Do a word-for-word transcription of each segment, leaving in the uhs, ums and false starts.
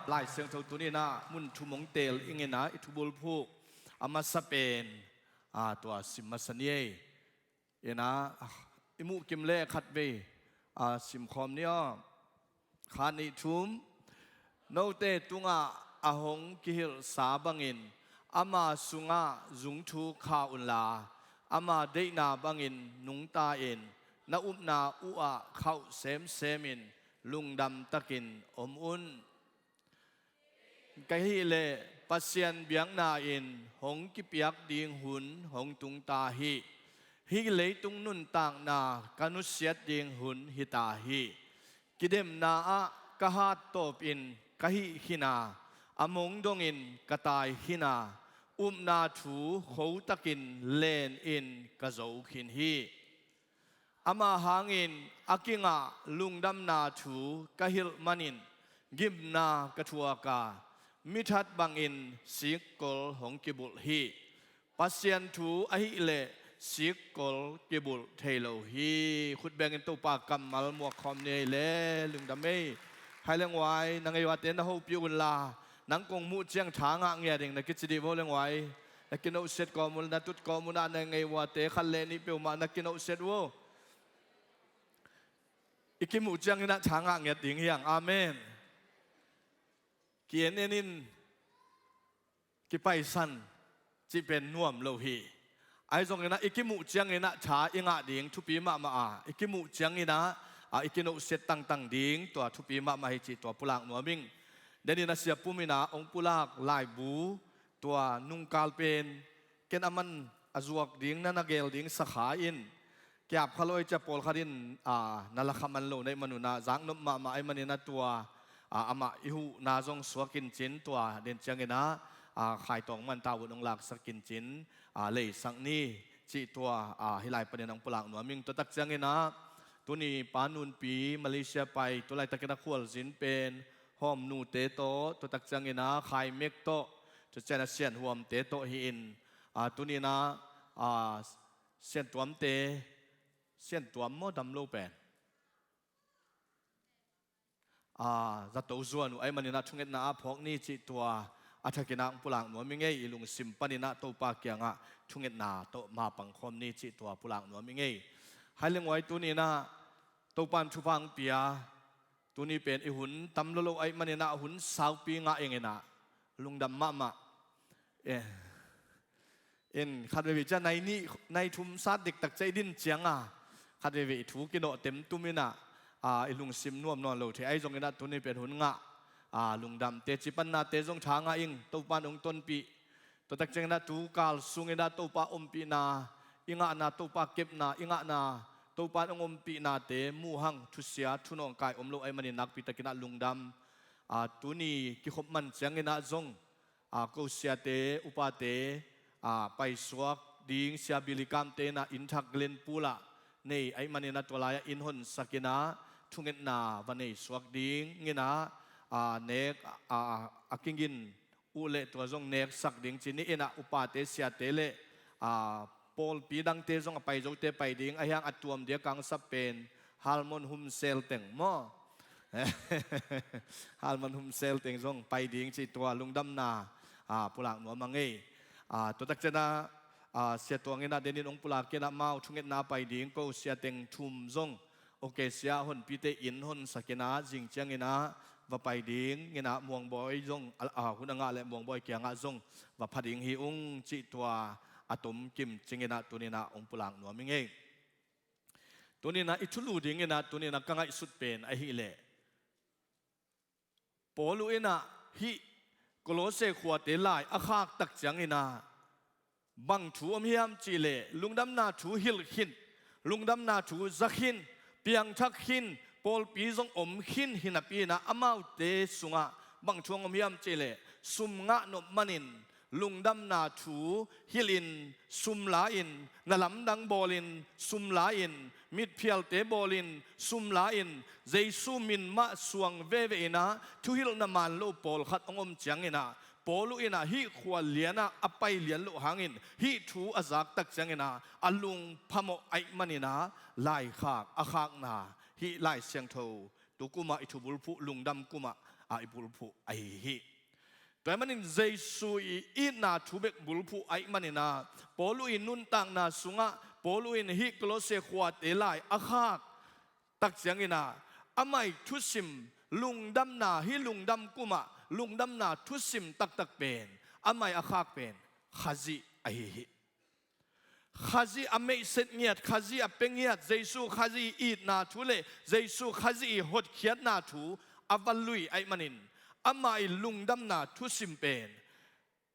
Lai Siangtho tuni-in ah mun thum hong teel ing in ah, i thubulphuh a masa pen, a, tua sim masa ni ei. In ah, i muhkim leh khatvei, a, simkhawm ni aw. Khat, nih, thum. Note tungah a hong kihilhsa bangin ama sungah zungthuk kha unla, ama deihna bangin nungta-in, na upna uhah khauh semsemin lungdamtakin om un. Ka hih leh Pasian biakna-in hong kipiak ding hun hong tung ta hi. Hih leitung nuntakna ka nusiat ding hun hi ta hi. Kidemna ah ka hat tawpin ka hih khin a, a mong dongin ka tai khin a, upna thu khotakin lenin ka zo khin hi. Ama hangin a kingah lungdamna thu ka hilh manin gimna ka thuak a, mithat bangin sikkol hong kibulh hi. Pasian thu ahih leh sikkol kibulh thei lo hi. Khut bengin Topa kammal muak khawm ni ei le, lungdam ei. Hai le nguai, na ngei uate na hopih unla, nang kong muh ciang tha ngah ngiat ing, na kici dih vo le nguai. Na kinawhsiat kawm un, na tut kawm un ah, na ngei uate khat le nih peuhmah na kinawhsiat uh. I kimuh ciangin ah tha ngah ngiat ding hi hang. Amen. Ki-en en in, kipaisan cih pen nuam lo hi. Ahi zongin ah i kimuh ciangin ah tha i ngah ding thupi mahmah a, i kimuh ciangin ah, a, i kinawhsiat tangtang ding tua thupi mahmah hi cih tua pulak nuam ing. Denin a sia pum in ah hong pulak laibu tua nungkal pen ken a man a zuak ding na na geel ding sakha in, kiap kha lo ei cia pawlkhat in, a, na la kha man lo na hih manun ah zaknop mahmah ahih manin ah tua, a, amah i huhna zong suak in cin tua den ciangin ah, a, khaitawng man tawun hong laksak in cin, a, leisak ni cih tua, a, hih lai panin hong pulak nuam ing. Tua tak ciangin ah tuni Pa Nunpi Malaysia pai, tu laitakin a khualzin pen Hawm nute tawh, tua tak ciangin ah Khai Mek tawh, tua ciangin ah Sian Huamte tawh hi in, a, tuni-in ah, a, Sian Tuamte, Sian Tuam maw, dam lo pen, a, zato zuan uh ahih manin ah thungetna ah phawk ni cih tua a thakin ah hong pulak nuam ing ei. I lungsim panin ah Topa kiangah thungetna tawh mapang khawm ni cih tua pulak nuam ing ei. Hai le nguai, tuni-in ah Topa in thupha hong pia, tuni pen i hun tam lolo ahih manin ah hun saupi ngah ing in ah lungdam mahmah. Eh, in khat veivei ciang nai nih, nai thum sat diktak ciang i din ciang a, khat veivei i thu kinawh temtum in ah, a, i lungsim nuam nawn lo thei. Ahi zongin ah tuni pen hun ngah, a, lungdamte, cipannate zong tha ngah ing, Topa in hong tonpih. Tua tak ciangin ah tu kal sungin ah Topa ompihna i ngahna, Topa kepna i ngahna, Topa in hong ompihnate muh hang thusia thunawngkai om lo ahih manin nakpi takin ah lungdam. A, tuni kikhop man ciangin ah zong, a, ko siate, upate, a, paisuak ding Sia Billy Kamte in ah inn thak Glenpool ah nei ahih manin ah tua lai-ah inn honsak in ah thungetna va neisuak dingin ah, a, nek, a, a kigin uh leh tua zong neksak ding ci-in ah upate, siate leh, a, pawlpi dangte zong a pai zote pai ding, ahi hang a tuam dia kangsap pen Halmon Humsel teng maw? Halmon Humsel teng zong pai ding cih tua lungdamna, a, pulak nuam ing ei. A, tua tak ciangin ah, a, Sia Tuang in ah denin hong pulak in ah amau thungetna pai ding ko sia teng thum zong, okay, sia honpite inn honsak in ah zing ciangin ah va pai dingin ah Muangbawi zong, a, a, hun a ngah leh Muangbawi kiangah zong va pha ding hi ung cih tua a tom kim cingin ah tuni-in ah hong pulak nuam ing ei. Tuni-in ah i thulu dingin ah tuni-in ah ka ngaihsut pen ahih leh Paul uh in ah hih Kolose khuate lai a khak tak ciangin ah bang thu om hiam cih leh lungdamna thu hilh khin, lungdamna thu za khin, piangthak khin, pawlpi zong om khin hi napi-in ah amaute sungah bang thu hong om hiam cih leh sum ngah nop manin lungdamna thu hilhin sum la-in, na lamdang bawlin sum la-in, mitphialte bawlin sum la-in, Jesu min mah suang veve in ah thuhilhna man lo pawlkhat hong om ciangin ah Paul uh in ah hih khua lian ah a pai lian loh hangin hih thu a zak tak ciangin ah a lung phamawh ahih manin ah laikhak a khakna hih Lai Siangtho tu kum ah i thubulphuh lungdam kum ah a i bulphuh ahi hi. Tua ahih manin Jesu i itna thu bek bulphuh ahih manin ah, Paulu i nuntakna sungah, Paulu in hih Kolose khuate lai a khak tak ciangin ah, amah i thusim lungdamna, hih lungdam kumah lungdamna thusim taktak pen, amah i a khak pen Khazih ahi hi. Khazih a meihset ngiat, Khazih a pia ngiat, Jesu Khazih i itna thu le Jesu Khazih i hotkhiatna thu a va lui ahih manin, amah i lungdamna thusim pen,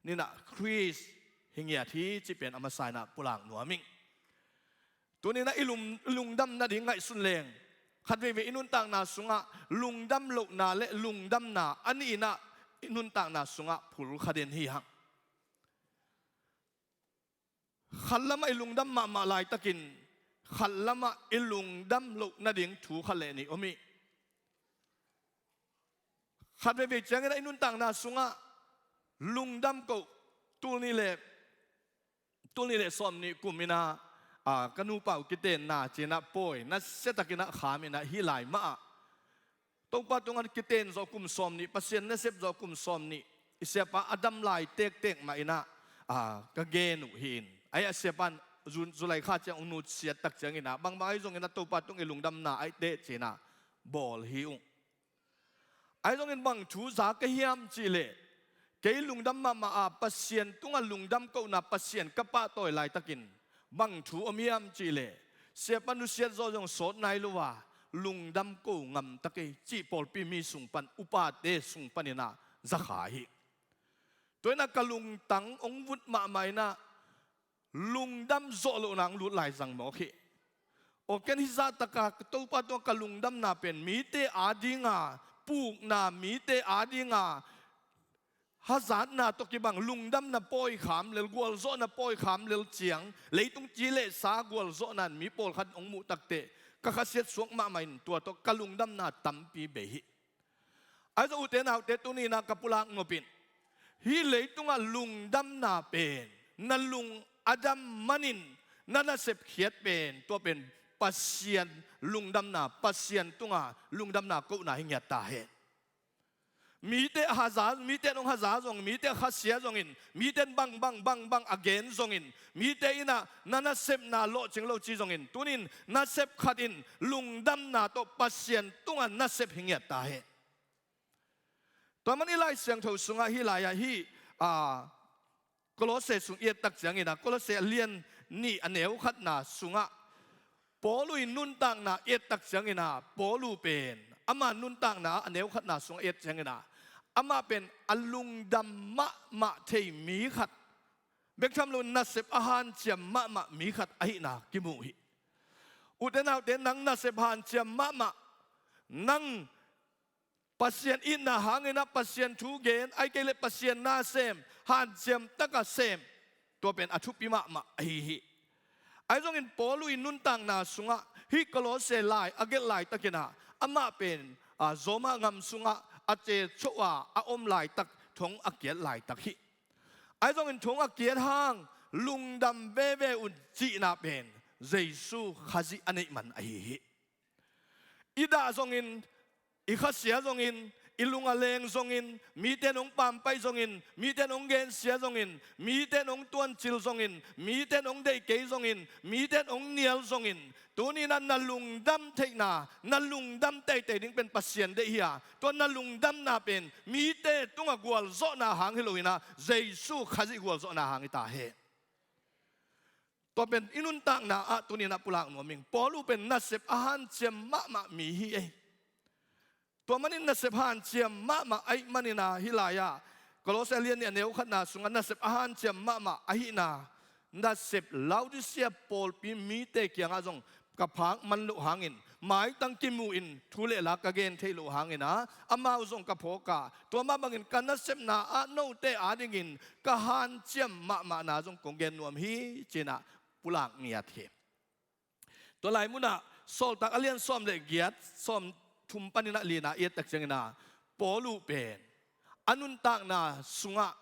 ni-in ah Khrist hi ngiat hi cih pen a masa-in ah pulak nuam ing. Tuni-in ah i lung, lungdam nading ngaihsun leng, khat veivei i nuntakna sungah lungdam lohna le lungdamna a nih-in ah i nuntakna sungah phul kha den hi hang. Khat lamah i lungdam mahmah laitakin, khat lamah i lungdam loh nading thu khat le nih om hi. Khat veivei ciangin ah i nuntakna sungah lungdam koh, tul nih le, tul nih le sawmnih kum in ah, a, ka nupa uh kitenna ci-in ah pawi, nasia takin ah kham in ah hih lai mah ah Topa tungah kiten zawh kum sawmnih, Pasian nasep zawh kum sawmnih, i siapa a dam lai tektek mah in ah, a, ka gen uh hi-in. Ahi a siapa in Ju-, July kha ciang hong nusiat tak ciangin ah, bangbang ahi zongin ah Topa tung i lungdamna ahih teh ci-in ah bawl hi ung. Ahi zongin bang thu za ka hiam cih leh, kei lungdam mahmah a, Pasian tungah lungdam kohna Pasian ka pahtawi laitakin bang thu om hiam cih leh, siapa nusiat zawh zong sawt nai lo a, lungdam ko ngam ta kei cih pawlpi mi sung pan, upate sung panin ah za kha hi. Tua in ah ka lungtang hong vut mahmah in ah, lungdam zawh lohna hong lut lai zang mawk hi. Aw, ken hih zahtak a Topa tungah ka lungdamna pen mite ading a pukna, mite ading a hazatna tawh kibang lungdamna pawikham lel, gualzawhna pawikham lel ciang, leitung ci le sa gualzawhna in mi pawlkhat hong muh tak teh, ka khasiat suak mahmah in tua tawh ka lungdamna tampi bei hi. Ahi zong ute naute, tuni-in ah ka pulak nop in, hih leitungah lungdamna pen na lung a dam manin na nasep khiat pen, tua pen Pasian lungdamna, Pasian tungah lungdamna kohna hi ngiat ta hen. Mite a haza, mite in hong haza zong, mite a khasia zongin, mite in bang, bang, bang, bang a gen zongin, mite in ah na nasepna lawhcing lo ci zongin, tuni-in nasep khat in lungdamna tawh Pasian tungah nasep hi ngiat ta hen. Tua man i Lai Siangtho sungah hih lai-ah hih, a, Kolose sung i et tak ciangin ah, Kolose a lian nih a neu khatna sungah Paulu i nuntakna i et tak ciangin ah, Paulu pen ama nuntakna a neu khatna sungah i et ciangin ah, amah pen a lungdam mahmah thei mi khat, bek tham lo nasep a hanciam mahmah mi khat ahihna kimu hi. Ute naute, nang nasep hanciam mahmah, nang Pasian itna hangin ah Pasian thu gen, ahih kei leh Pasian na sem, hanciam taka sem, tua pen a thupi mahmah ahi hi. Ahi zongin Paulu i nuntakna sungah hih Kolose lai a gelh laitakin ah, amah pen, a, Roma gam sungah a cecoh a a om laitak, thong a kiat laitak hi. Ahi zongin thong a kiat hang lungdam veve un cihna pen Jesu Khazih a neih man ahi hi. I dah zongin, i khasia zongin, i lung a leng zongin, mite in hong pampaih zongin, mite in hong gensia zongin, mite in hong tuancil zongin, mite in hong deih kei zongin, mite in hong nial zongin, tuni-in ah na lungdam theihna, na lungdam teitei ding pen Pasian deih hi a, tua na lungdamna pen mite tungah gualzawhna hang hi lo-in ah, Jesu Khazih gualzawhna hang hi ta hen. Tua pen i nuntakna ah tuni-in ah pulak nuam ing. Paulu pen nasep a hanciam mahmah mi hi ei. Tua manin nasep hanciam mahmah ahih manin ah hih lai-ah, Kolose lian nih a neu khatna sungah nasep a hanciam mahmah ahihna, nasep Laodicea pawlpi mite kiangah zong ka phak man loh hangin, maitang kimu in thu le la ka gen theih loh hangin ah, amau zong ka phawk a, tua mah bangin ka nasepna ah note adingin ka hanciam mahmahna zong kong gen nuam hi, ci-in ah pulak ngiat hi. Tua lai munah Sawltak a lian sawm le giat, sawmthum panin ah li-in ah i et tak ciangin ah, Paulu pen a nuntakna sungah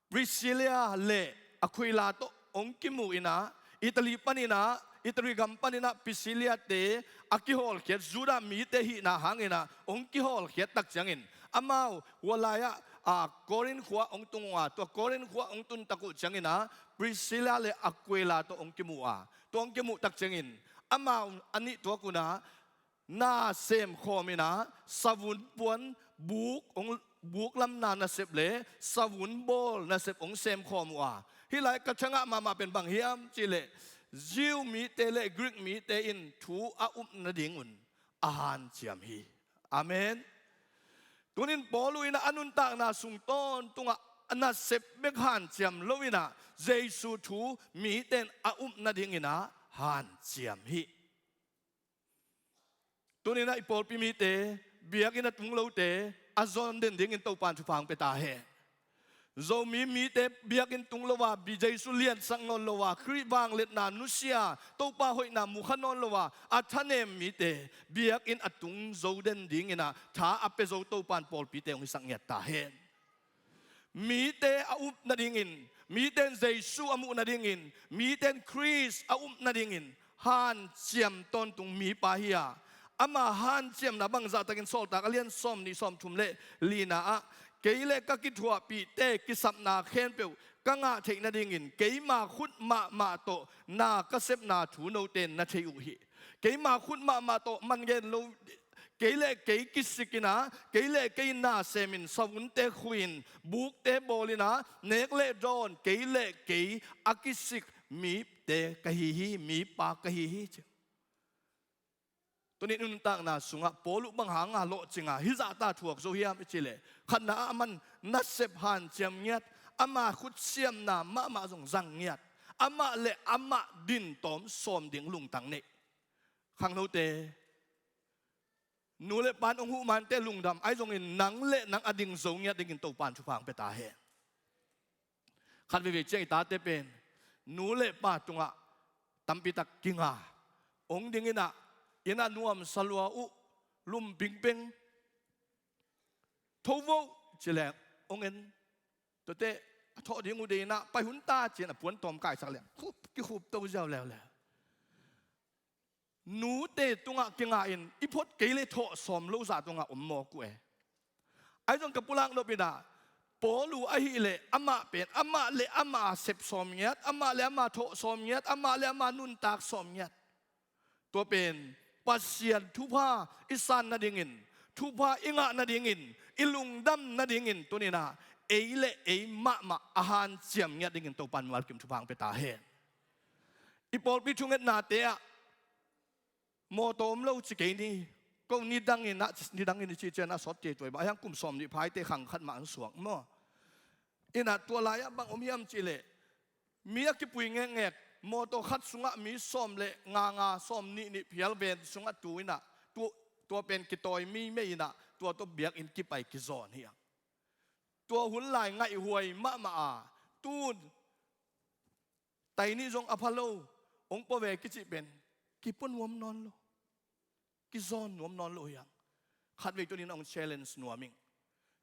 Priscilla le Aquila tawh hong kimu-in ah, Italy panin ah, Italy gam panin ah Priscilla-te a kihawlkhiat, Judah mite hihna hangin ah hong kihawlkhiat tak ciangin, Amau hua lai-ah, a, Korin khua hong tung uh a, tua Korin khua hong tun tak uh ciangin ah Priscilla le Aquila tawh hong kimu a, tua hong kimuh tak ciangin amau a nih tuak un ah na semkhawm in ah savun puan buk hong, buk lamna nasep le savun bawl nasep hong semkhawm uh a, hih lai ka ciangah mahmah pen bang hiam cih leh Jew mite le Greek mite in thu a up nadingun a hanciam hi. Amen. Tunin Paul uh in ah a nuntakna sung tawntungah a nasep bek hanciam lo in ah Jesu thu mite in a up nadingin ah hanciam hi. Tunin ah i pawlpi mite, biakinn a tung lote a zawn den dingin Topa'n thupha hong pia ta hen. Zomi mite biakinn tung lo a, Jesu liansak nawn lo a, Khrih vangliatna nusia, Topa hoihna mukha nawn lo a, a thanem mite biakinn a tung zo den dingin ah tha a pia zo Topa'n pawlpite hong hisak ngiat ta hen. Mite a up nadingin, mite in Jesu a muh nadingin, mite in Khrist a up nadingin hanciam tawntung mipa hi a, ama hanciamna bangzahtakin Sawltak a lian sawmnih sawmthum le lina ah, kei le ka kithuahpihte kisapna khempeuh ka ngah theih nadingin keima khut mahmah tawh na ka sepna thu note in na thei uh hi. Keima khut mahmah tawh man gen lo, kei le kei kisik in ah, kei le kei na sem in, savunte khui in, bukte bawl in ah, nek le dawn, kei le kei a kisik mite ka hi hi, mipa ka hi hi, ci. Tunin nuntakna sungah Paul uh bang hanga lawhcinga hih zahta thuak zo hiam i cih leh, khatna ah aman nasep hanciam ngiat, ama khutsiamna mahmah zong zang ngiat, amah le amah dintawm sawm ding lungtang nei. Khangnote, nu le pa'n hong huh mante lungdam, ahi zongin nang le nang a ding zo ngiat dingin Topa'n thupha hong pia ta hen. Khat veivei ciang i tate pen nu le pa tungah tampitak kinga, hong ding in ah, inn ah nuamsa lua uh, lum pingpeng, tho vo ci leng hong en. Tuate a thawh ding uh dei in ah pai hun ta ci-in a puan tawm kaisak leng khup, kikhup to ziau leuleu. Nute tungah kinga in i phot kei le thawh sawm lo zah tungah om mawk uh e. Ahi zong ka pulak nop in ah, Paul uh ahih leh amah pen amah le amah sep sawm ngiat, amah le amah thawh sawm ngiat, amah le amah nuntak sawm ngiat. Tua pen Pasian thupha i san nadingin, thupha i ngah nadingin, i lungdam nadingin tunin ah ei le ei mahmah a hanciam ngiat dingin Topa'n mualkim thupha hong pia ta hen. I pawlpi thungetnate ah mawtaw om lo ci kei ni. Ko nidangin ah, nidangin i cih ciang a sawt kei tuai bang, a hiang kum sawmnih phaite khang khat mah an suak maw. In ah tua lai-ah bang om hiam cih leh, mi a kipui ngekngek, mawtaw khat sungah mi sawm le nga nga, sawm nih nih phial ven sungah tu in ah, tu, tua pen kitawi meimei in ah tua tawh biakinn kipai kizawn hi ang. Tua hun lai ngaihhuai mahmah a, tun tai nih zong a pha lo, hong pua ve kicih pen kipua nuam nawn lo, kizawn nuam nawn lo hi ang. Khatvei tunin hong challenge nuam ing.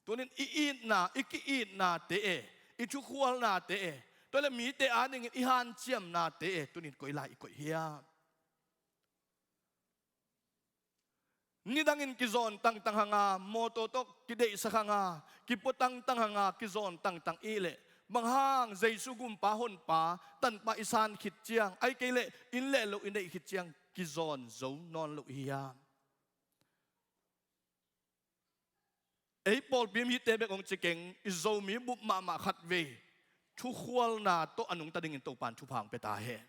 Tunin i itna, i ki-itnate e, i thukhualnate e, tua le mite adingin i hanciamnate e, tunin koi lai i koih hiam? Nidangin kizawn tangtang hanga, mawtaw tawh kideihsak hanga, kipua tangtang hanga, kizawn tangtang i leh, bang hang Jesu gumpa honpa tanpa i san khit ciang, ahih kei leh inn le lo i neih khit ciang kizawn zo nawn lo i hiam? Ei pawlpi mite bek hong ci keng, i Zomi bup mahmah khatvei thukhualna tawh a nungta dingin Topa'n thupha hong pia ta hen.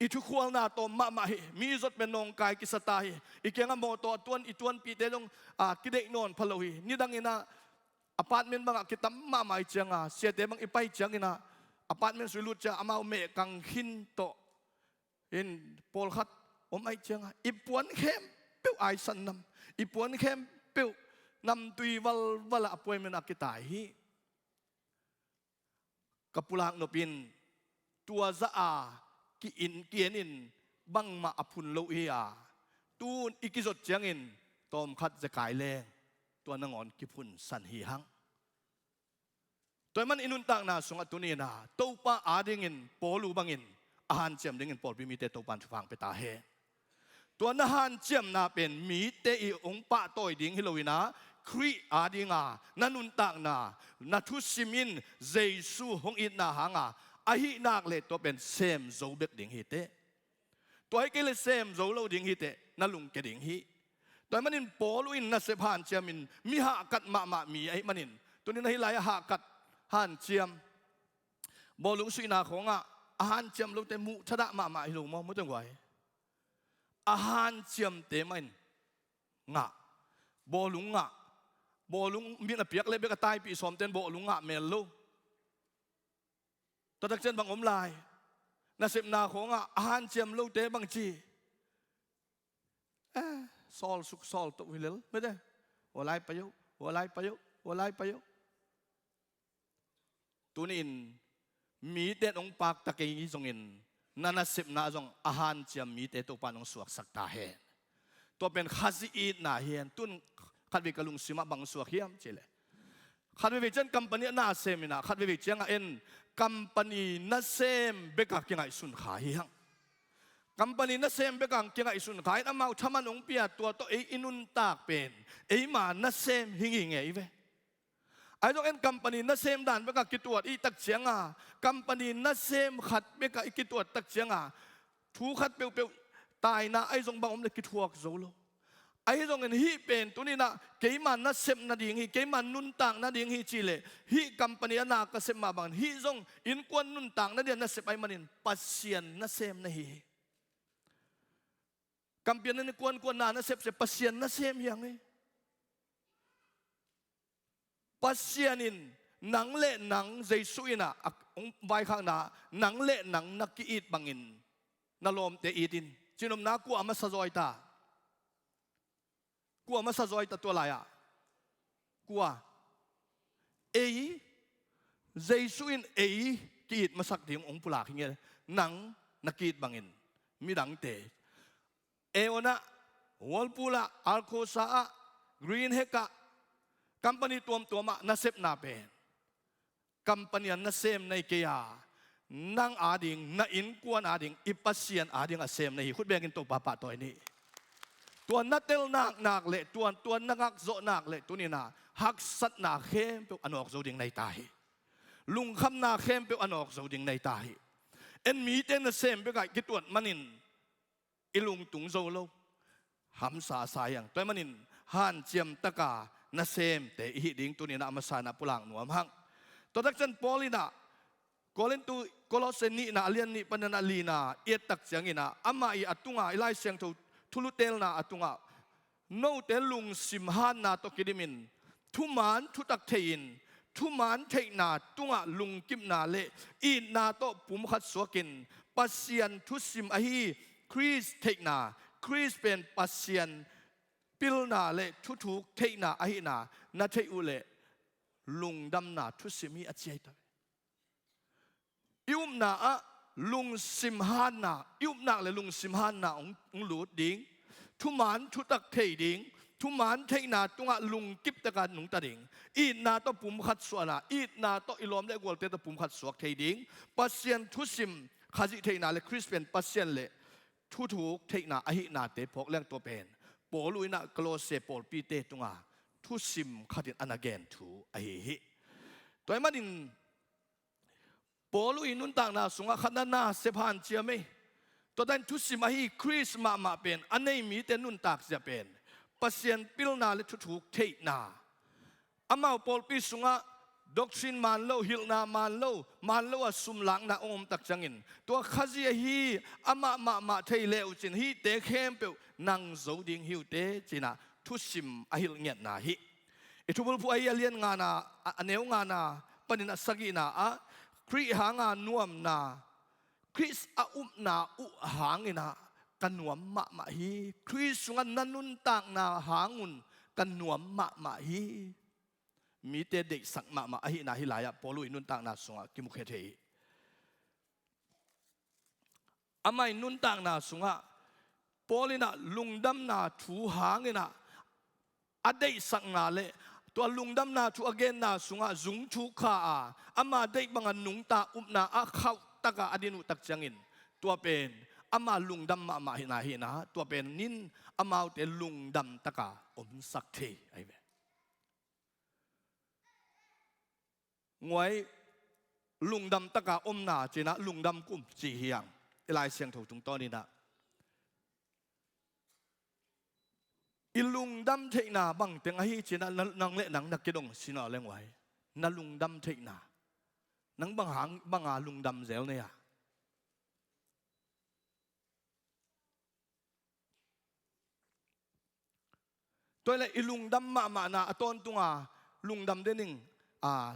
I thukhualna tawm mahmah hi. Mi i zot pen nawngkai kisa ta hi. I kiangah mawtaw a tuan, i tuanpihte zong, a, kideih nawn pha lo hi. Nidangin ah apartment bangah kitam mahmah i cianga, siate bang i pai ciangin ah apartment sui lut ciang amau mehkang khin tawh in pawlkhat om ahih cianga i puan khempeuh aisan nam, i puan khempeuh namtui valval ah appointment a kitai hi. Ka pulak nop in tua zah a ki-in, ki-en in bangmah a phun lo hi a, tun i kizot ciangin tawmkhat zekai leng tua nangawn kiphunsan hi hang. Tua ahih man i nuntakna sungah tuni in ah Topa adingin Paul uh bangin a hanciam dingin pawlpi mite Topa'n thupha hong pia ta hen. Tua na hanciamna pen mite i hong pahtawi ding hi lo in ah, Khrih adinga na nuntakna, na thusim in Jesu hong itna hanga ahi nak leh tua pen sem zo bek ding hi teh. Tua hi kei leh sem zo lo ding hi teh, na lungke ding hi. Tua ahih manin Paul in nasep hanciamin mi hahkat mahmah mi ahih manin, tuni-in ahi lai-ah hahkat hanciam, bawlung suihna khawngah a hanciam lote muh thadah mahmah hi lo maw, mawte guai. A hanciamte mah in ngah, bawlung ngah, bawlung min a piak leh bek a taipih sawmte in bawlung ngah mel lo. Tua tak ciang bang om lai? Nasepna khawngah a hanciam lote bang ci? Eh, sawl suk sawl toh hi lel, mawte. Hua lai pai o, hua lai pai o, hua lai pai o. Tuni-in mite in hong pakta kei zongin, na nasepna zong a hanciam mite Topa'n hong suaksak ta hen. Tua pen Khazih itna hi hen. Tun khatvei ka lungsimah bang suak hiam cih leh, khatveivei ciang company a na sem in ah, khatveivei ciangah en company nasem bekah kingaihsun kha hi hang. Company nasem bekah kingaihsun kha in, amau thaman hong pia, tua tawh ei i nuntak pen eima nasem hi ngei ngei ve. Ahi zong en company nasem dan bekah kituat i hih tak cianga, company nasem khat bekah i kituat tak cianga, thu khat peuhpeuh, taina ahi zong bang om leh kithuak zo lo. Ahi zongin hih pen tuni-in ah keima nasep nading hi, keima nuntak nading hi cih leh, hih company a na ka sep mah bangin hih zong innkuan nuntak nading a nasep ahih manin Pasian nasem na hi hi. Company in kuankuan na nasep se, Pasian nasem hi hang hi. Pasian in nang le nang, Jesu in ah a hong vaikhakna, nang le nang na ki-it bangin na lawmte it in. Cinopna, kua a masa zawi ta? Kua a masa zawi ta tua lai-ah? Kua? Ei. Jesu in ei ki-it masak ding hong pulak hi nge. Nang na ki-it bangin midangte, Aeon ah, Whirlpool ah, Alcosa ah, Greenhek ah, company tuamtuam ah nasepna pen company a nasem na hi kei a, nang ading, na innkuan ading, i Pasian ading a sem na hi. Khut bengin Topa pahtawi ni. Tua na tel naknak leh, tua, tua na ngakzawh nak leh, tuni-in ah haksatna khempeuh a nawk zo ding na hi ta hi. Lungkhamna khempeuh a nawk zo ding na hi ta hi. En mite nasem bekah kituat manin i lungtung zo lo. Hamsa a sa hi hang. Tua ahih manin hanciam taka nasemte i hih ding tuni-in ah a masa-in ah pulak nuam hang. Tua tak ciang Paul in ah Korintu, Kolose nihna a lian nih panin a lina i et tak ciangin ah, amah i a tunga, i Lai Siangtho thulu telna a tungah, note lungsim hanna tawh kidimin, thuman thutak thei-in, thuman theihna tungah lungkimna le itna tawh pumkhat suakin, Pasian thusim ahi Khrist theihna, Khrist pen Pasian pilna le thuthuk theihna ahihna na theih uh leh, lungdamna thusim hi, a ci hi ta ve. I upna ah lungsim hanna, i upna le lungsim hanna hong, hong lut ding, thuman thutak thei ding, thuman theihna tungah lungkip taka nungta ding, itna tawh pumkhat suahna, itna tawh i lawm le gualte tawh pumkhat suak thei ding, Pasian thusim, Khazih theihna le Khrist pen Pasian le thuthuk theihna ahihnate phawk leng, tua pen Paul in ah Kolose pawlpite tunga thusim khatin a na gen thu ahi hi. Tua ahih manin Paul i nuntakna sungah khatna nasep hanciam ei. Tua dan thusim ahi Khrist mahmah pen a nei mite nuntak zia pen Pasian pilna le thuthuk theihna. Amau pawlpi sungah doctrine man lo, hilhna man lo, man lo a sumlakna hong om tak ciangin, tua Khazih ahi amah mahmah thei le uh cin, hihte khempeuh nang zo ding hi uh teh, ci-in ah thusim a hilh ngiatna hi. I Thubulphuh ahi a lian ngana, a, a neu ngana panin a sagihna ah, Khrih hanga nuamna, Khrist a upna uh hangin ah ka nuam mahmah hi. Khrist sungah na nuntakna hangun ka nuam mahmah hi. Mite deihsak mahmah ahihna hih lai-ah Paul i nuntakna sungah kimukhia thei hi. Amah i nuntakna sungah Paul in ah lungdamna thu hangin ah a deihsakna le tua lungdamna thu a genna sungah zungthuk kha a, ama deih banga nungta upna a khauh taka a din uh tak ciangin, tua pen ama lungdam mahmah hihna hi-in ah, tua pen in amaute lungdam taka omsak thei ahi ve. Nguai, lungdam taka omna ci-in ah lungdam kum ci hi hang. I Lai Siangtho tungtawn in ah i lungdam theihna bangteng ahi ci-in ah na, nang le nang na kidong sin aw le nguai. Na lungdam theihna. Nang bang hang, banga lungdam zel na hia? Tua hileh i lungdam mahmahna a tawntunga lungdam den ing, a,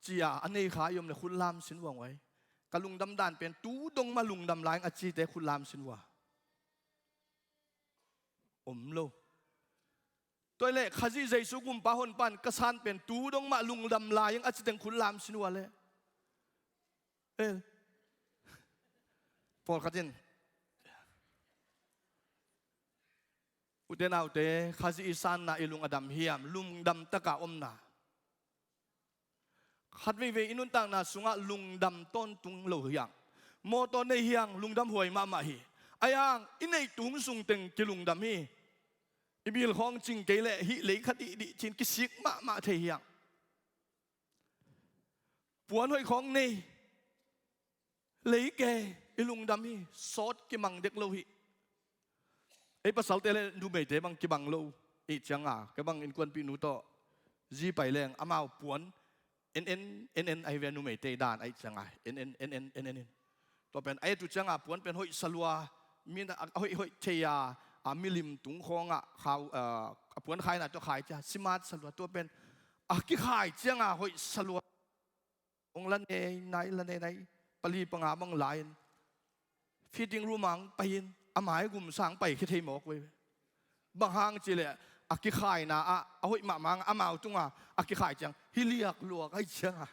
ci-a a nei kha i om le khut lam sin vua nguai. Ka lungdam dan pen tu dong mah lungdam lai ing a cite khut lam sin vua. Om lo. Tua hileh Khazih Jesu Gumpa Honpa in ka san pen tu dong mah lungdam lai ing a citeng khut lam sin vua le. Eh. Pawlkhat in, ute naute, Khazih i sanna i lung a dam hiam, lungdam taka omna. Khat veivei i nuntakna sungah lungdam tawntung lo hi hang. Mawtaw nei hi hang, lungdam huai mahmah hi. Ahi hang i neih tung sungteng kilungdam hi. I bil khawng cing kei leh hih lei khat i dih ci-in kisik mahmah thei hi hang. Puan hoih khawng nei, lei kei, i lungdam hi, sawt kimang dek lo hi. Ei pasalte le numeite bang kibang lo i hih cianga, kei bang innkuanpihnu tawh zi pai leng amau puan en en, en en ahi ve, numeite dan a hih cianga en en, en en, en en in. Tua pen a et uh cianga puan pen hoih salua, mi na a hoih hoih thei a, a milim tung khawngah khau, a, a puan khaina tawh khai cia simat salua, tua pen a kikhai cianga hoih salua. Hong la nei nai, la nei nai, pali panga bang lai-in fitting room ah hong pai-in a maigum sang pai khia thei mawk veve. Bang hang cih leh a kikhaina ah a hoih mahmah hang amau tunga a kikhai ciang hi liakluak a hih cianga.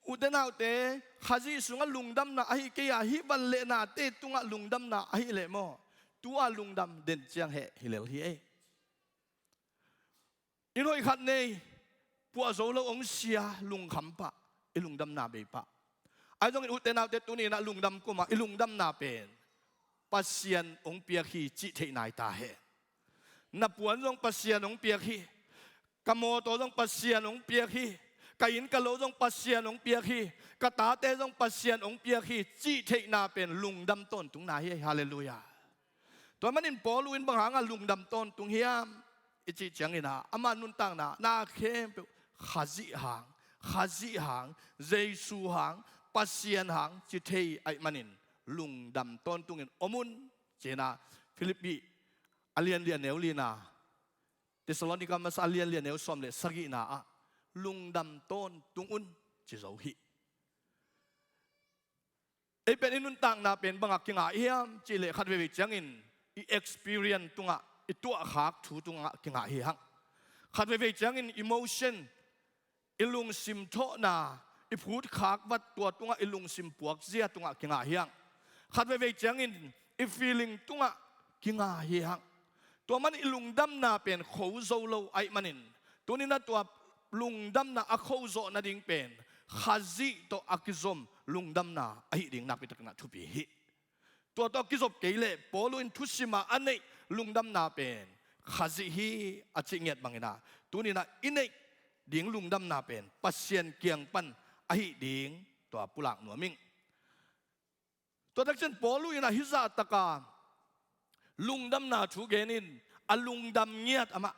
Ute naute, Khazih sungah lungdamna ahi kei a, hih van le nate tungah lungdamna ahih leh maw, tu-a lungdam den ciang heh hi lel hi ei. Inn hoih khat nei, puah zo lo hong sia, lungkham pah, i lungdamna bei pah. Ahi zongin ute naute, tuni-in ah lungdam kum ah i lungdamna pen Pasian hong piak hi cih theih nai ta hen. Na puan zong Pasian hong piak hi. Ka mawtaw zong Pasian hong piak hi. Ka inn ka lo zong Pasian hong piak hi. Ka tate zong Pasian hong piak hi cih theihna pen lungdam tawntungna hi. Halleluiah. Tua manin Paulu in bang hanga lungdam tawntung hiam i cih ciangin ah, ama nuntakna na khempeuh Khazih hang, Khazih hang, Jesu hang, Pasian hang ci thei ahih manin lungdam tawntungin om un ci-in ah, Filippi a lian li a neu lina, Thessalonika masa a lian li a neu sawm le sagihna ah lungdam tawntung un ci zo hi. Ei pen i nuntakna pen bangah kingah hiam cih leh khat veivei ciangin i experience tungah, i tuahkhak thu tungah kingah hi hang. Khat veivei ciangin emotion, i lungsim thawhna, i phutkhak vat tua tungah i lungsim puakzia tungah kingah hi hang. Khat veivei ciangin i feeling tungah kingah hi hang. Tua man i lungdamna pen kho zo lo ahih manin, tuni-in ah tua lungdamna a kho zawh nading pen Khazih tawh a kizom lungdamna ahih ding nakpi takin ah thupi hi. Tua tawh kizop kei leh Paulu in thusimah a neih lungdamna pen Khazih hi a cih ngiat bangin ah, tuni-in ah i neih ding lungdamna pen Pasian kiang pan ahih ding tua pulak nuam ing. Tua takciang Paulu in ah hih zahtaka lungdamna thu genin a lungdam ngiat amah.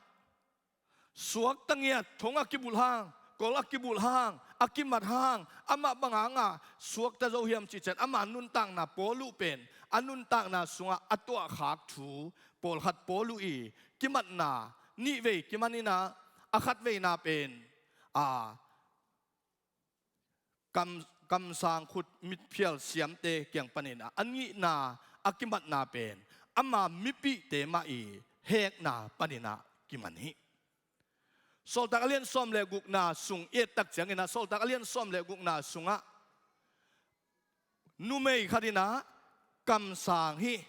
Suakta ngiat, thong a kibulh hang, kol a kibulh hang, a kimat hang, amah bang hanga suakta zo hiam cih ciang ama nuntakna, Paulu pen a nuntakna sungah a tuahkhak thu pawlkhat Paulu i kimatna nihvei kiman in ah, a khatveina pen a kam, kamsang khut mitphial siamte kiang panin ah a nihna, a kimatna pen ama mipihte mah i hekna panin ah kiman hi. Sawltak a lian sawm le gukna sung i et tak ciangin ah, Sawltak a lian sawm le gukna sungah numei khat in ah kamsang hi.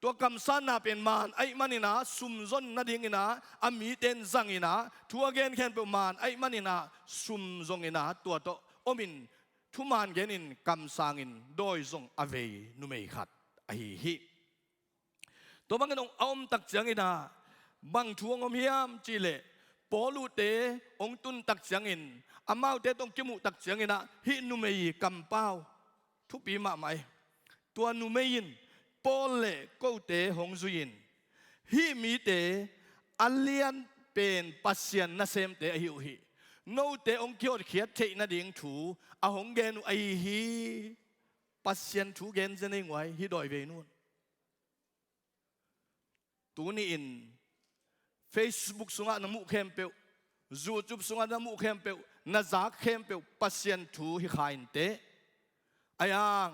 Tua kamsanna pen maan ahih manin ah sum zon nadingin ah a mite in zangin ah, thu a gen khempeuh maan ahih manin ah sum zongin ah tua tawh omin thuman genin kamsangin dawi zong a vei numei khat ahi hi. Tua bangin a om tak ciangin ah bang thu hong om hiam cih leh, Paul uhte hong tun tak ciangin, amaute tawh hong kimuh tak ciangin ah, hih numei kampau thupi mahmah hi. Tua numei in Paul le kote hong zui-in, hih mite a lianpen Pasian nasemte ahi uh hi. Note hong kihotkhiat theih nading thu a hong gen uh ahi hi. Pasian thu gen zen ei nguai, hih dawivei nu in. Tuni-in Facebook sungah na muh khempeuh, YouTube sungah na muh khempeuh, na zak khempeuh Pasian thu hi kha inteh. Ahi hang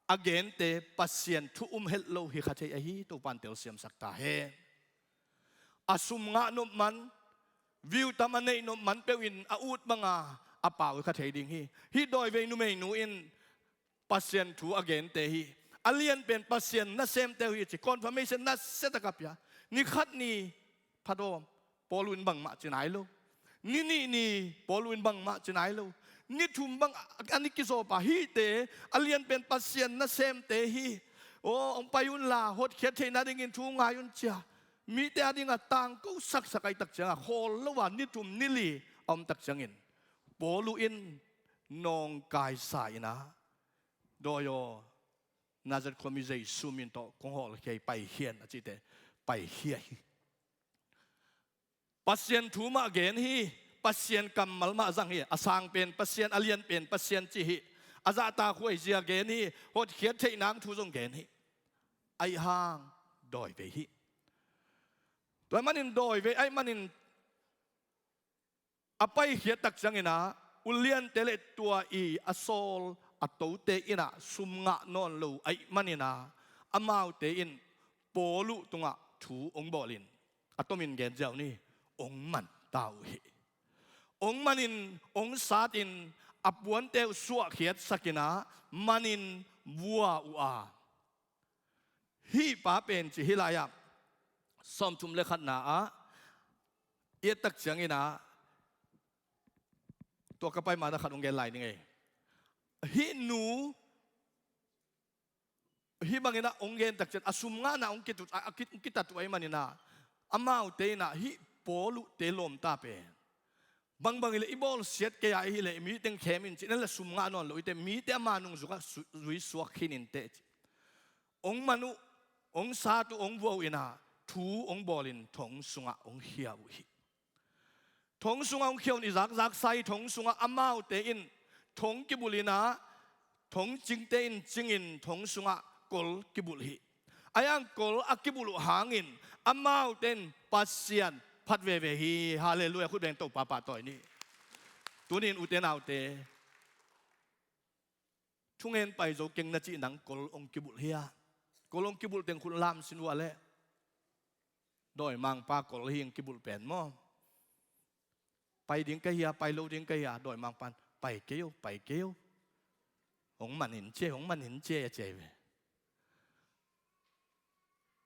a gente Pasian thu um het lo hi kha thei ahi, Topa'n telsiamsak ta hen. A sum ngah nop man, view tam a neih nop man peuh in a ut banga a pau hi kha thei ding hi. Hih dawivei numeinu in Pasian thu a gente hi. A lianpen Pasian nasemte uh hi ci, confirmation nasia tak a pia. Ni khat ni, phatawm, Paul uh in bangmah ci nai lo. Ni nih ni, Paul uh in bangmah ci nai lo. Ni thum bang a, a ni kizawpa hihte a lianpen Pasian nasemte hi. Aw, hong pai unla, hotkhiat theih nadingin thu ngai un, ci a mite a dingah tangko saksak ahih tak ciangah, khawl lo a ni thum ni li a om tak ciangin, Paul uh in nawngkaisa in ah, dawi aw, Nazareth khuami Jesu min tawh kong hawlkhia hi, paikhia in, a cihte paikhia hi. Pasian thu mah gen hi. Pasian kammal mah zang hi. A sangpen Pasian, a lianpen Pasian ci hi. A zahtakhuai zia gen hi. Hotkhiat theih nang thu zong gen hi. Ahi hang dawivei hi. Tua ahih manin dawivei ahih manin a paikhiat tak ciangin ah, uliante le tua i a sawl a tote in ah sum ngah nawn lo ahih manin ah, amaute in Paul uh tungah thu hong bawlin, a tomin gen ziau ni, hong man ta uh hi. Hong manin, hong satin, a puante uh suahkhiatsak in ah, manin vua uh a. Hih pa pen ci, hih lai-ah sawmthum le khatna ah i et tak ciangin ah, tua ka pai ma-in ah khat hong gen lai ning ei. Hih nu, hih bangin ah hong gen tak ciang a sum ngahna hong kitut, a, a ki-, hong kitat uh ahih manin ah, amaute in ah hih Paul uhte lawmta pen, bangbang hileh i bawlsiat kei a, i hileh mi teng khem in ci, na le sum ngah nawn lo i te, mite ama nungzukah su-, zui suak khin inteh ci. Hong man uh, hong sat uh, hong vua uh in ah, thu hong bawlin thong sungah hong khia uh hi. Thong sungah hong khia un, i zakzaksa hi. Thong sungah amaute in thong kibulh in ah, thong cingte in cingin thong sungah kol kibulh hi. Ahi hang kol a kibulh uh hangin amaute in Pasian phat veve hi. Halleluiah. Khut beng, Topa pahtawi ni. Tuni-in ute naute, thungen pai zo keng na cih nang kol hong kibulh hia? Kol hong kibulh teng khut lam sin uh a leh. Dawimangpa kol hi hong kibulh pen maw? Pai ding ka hia, pai lo ding ka hia? Dawimangpa in, pai kei o, pai kei o. Hong man in ci e, hong man in ci e, a ci e ve.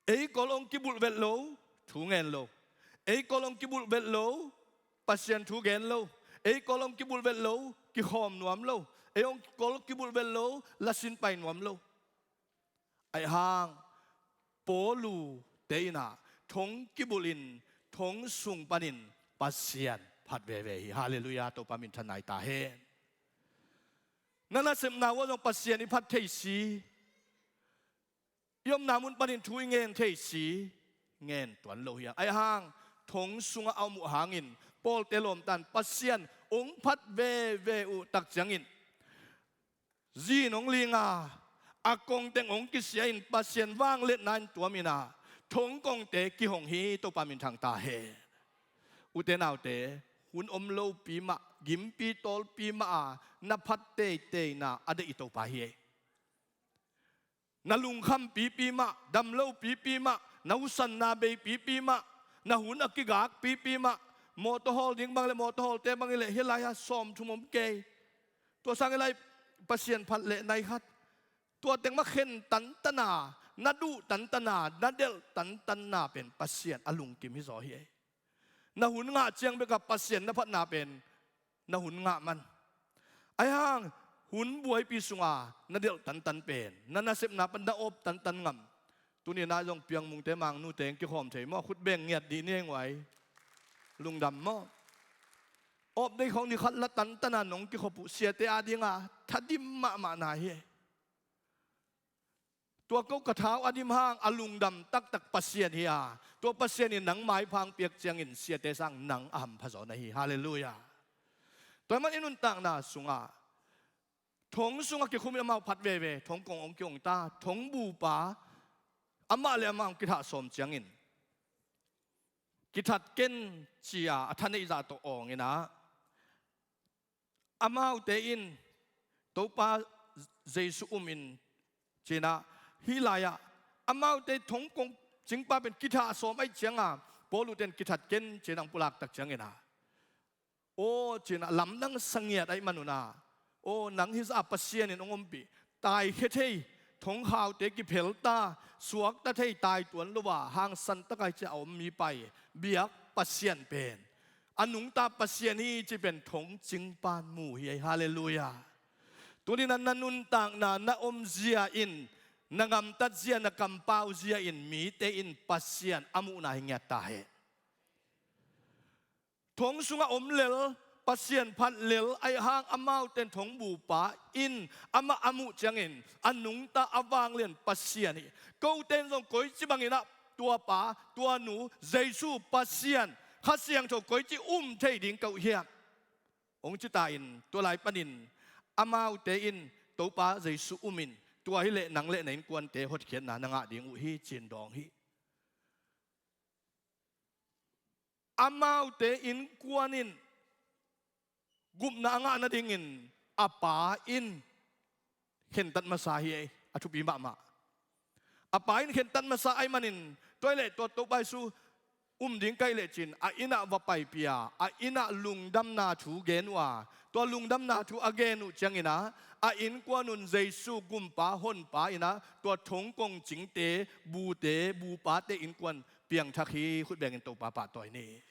Ei kol hong kibulh vet lo, thu ngen lo. Ei kol hong kibulh vet lo, Pasian thu gen lo. Ei kol hong kibulh vet lo, kikhawm nuam lo. Ei hong kol kibulh vet lo, lasin pai nuam lo. Ahi hang Paul uhte in ah thong kibulh in, thong sung panin Pasian phat veve hi. Halleluiah, Topa minthan nai ta hen. Na nasepna uh ah zong Pasian i phat thei si. I omna mun panin thu i ngen thei si, ngen tuan lo hi a. Ahi hang, thong sungah a om uh hangin, Paul-te lawmta in Pasian hong phat veve uh tak ciangin, zin hong ling a, a kongteng hong kisia in Pasian vangliatna in tuam in ah, thong kongte kihong hi. Topa minthang ta hen. Ute naute, hun om lopi mah, gimpi tawlpi mah a na phat teiteina a deih i Topa hi ei. Na lungkham pipi mah, dam lo pipi mah, na husanna bei pipi mah, na hun a kigak pipi mah, mawtaw hawl ding bang le mawtaw hawlte bang i leh hih lai-ah sawmthum om kei. Tua sang i lai Pasian phat leh nai khat. Tua teng mah khen tantana, na duh tantana, na delh tantana pen Pasian a lungkim hizaw hi ei. Na hun ngah ciang bekah Pasian na phatna pen na hun ngah man. Ahi hang, hun buaipi sunga na delh tantan pen, na nasepna pan na awp tantan ngam. Tuni-in ah zong Piangmungte, Mangnute hong kikhawm thei maw? Khut beng ngiat dih ni ei nguai. Lungdam maw? Off day khawng ni khat la tantana nong kikhop uh siate adinga thadim mahmahna hi. Tua ko ka thau a dim hang a lungdam taktak Pasian hi a, tua Pasian in nang maipha hong piak ciangin siate sang nang a hampha zaw na hi. Halleluiah. Tua ahih man i nuntakna sungah thong sungah kikhum in amau phat veve, thong kong hong kihong ta, thong bupa amah le amah hong kithah sawm ciangin kithat ken ci-a a thaneih zah tawh awng in ah, amaute in Topa Jesu um in ci-in ah, hih lai-ah amaute thong kong cingpa pen kithah sawm ahih cianga Paul uh ten kithat ken ci-in ah hong pulak tak ciangin ah, aw ci-in ah lamdang sa ngiat ahih man un ah, aw nang hih zah Pasian in hong ompih, taikhia thei, thongkhaute kiphel ta, suakta thei, tai tuan lo a hangsan taka hih ci-a a om mipa i biak Pasian pen a nungta Pasian hi cih pen thong cingpan mu hi ei. Halleluiah. Tuni-in ah na nuntakna, na omzia in, na gamtatzia, na kampauzia in mite in Pasian a muhna hi ngiat ta hen. Thong sungah om lel, Pasian phat lel ahih hang amaute in thong bupa in amah a muh ciangin a nungta a vanglian Pasian hi. Kote in zong koici bangin ah tua pa, tua nu, Jesu, Pasian, Kha Siangtho koici um thei ding ka uh hiam? Hong ci ta in tua lai panin amaute in Topa Jesu um in tua hileh nang le na innkuante hotkhiatna na ngah ding uh hi ci-in dawng hi. Amaute innkuan in gupna a ngah nadingin a pa in khentat masa hi ei, a thupi mahmah. A pa in khentat masa ahih manin tua hileh tua Topa Jesu um ding ka hih leh ci-in a inn ah va paipih a, a inn ah lungdamna thu gen uh a, tua lungdamna thu a gen uh ciangin ah a innkuan un Jesu gumpa honpa in ah tua thong kong cingte, bute, bupate innkuan piangthak hi. Khut bengin Topa pahtawi ni.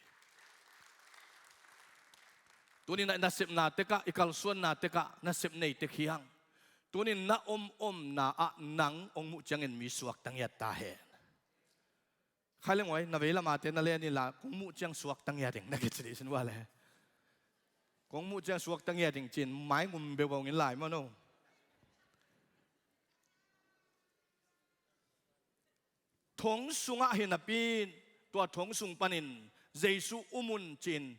Tuni-in ah i nasepna tekah, i kalsuanna tekah nasep nei tek hi hang. Tuni-in na om omna ah nang hong muh ciangin mi suakta ngiat ta hen. Khai leng uai, na vei lamate na len inla, kong muh ciang suakta ngiat ing, na kici dih sin ua le. Kong muh ciang suakta ngiat ing ci-in mai ngum beuh bawng in lai maw no. Thong sungah hi napi-in, tua thong sung panin Jesu um un ci-in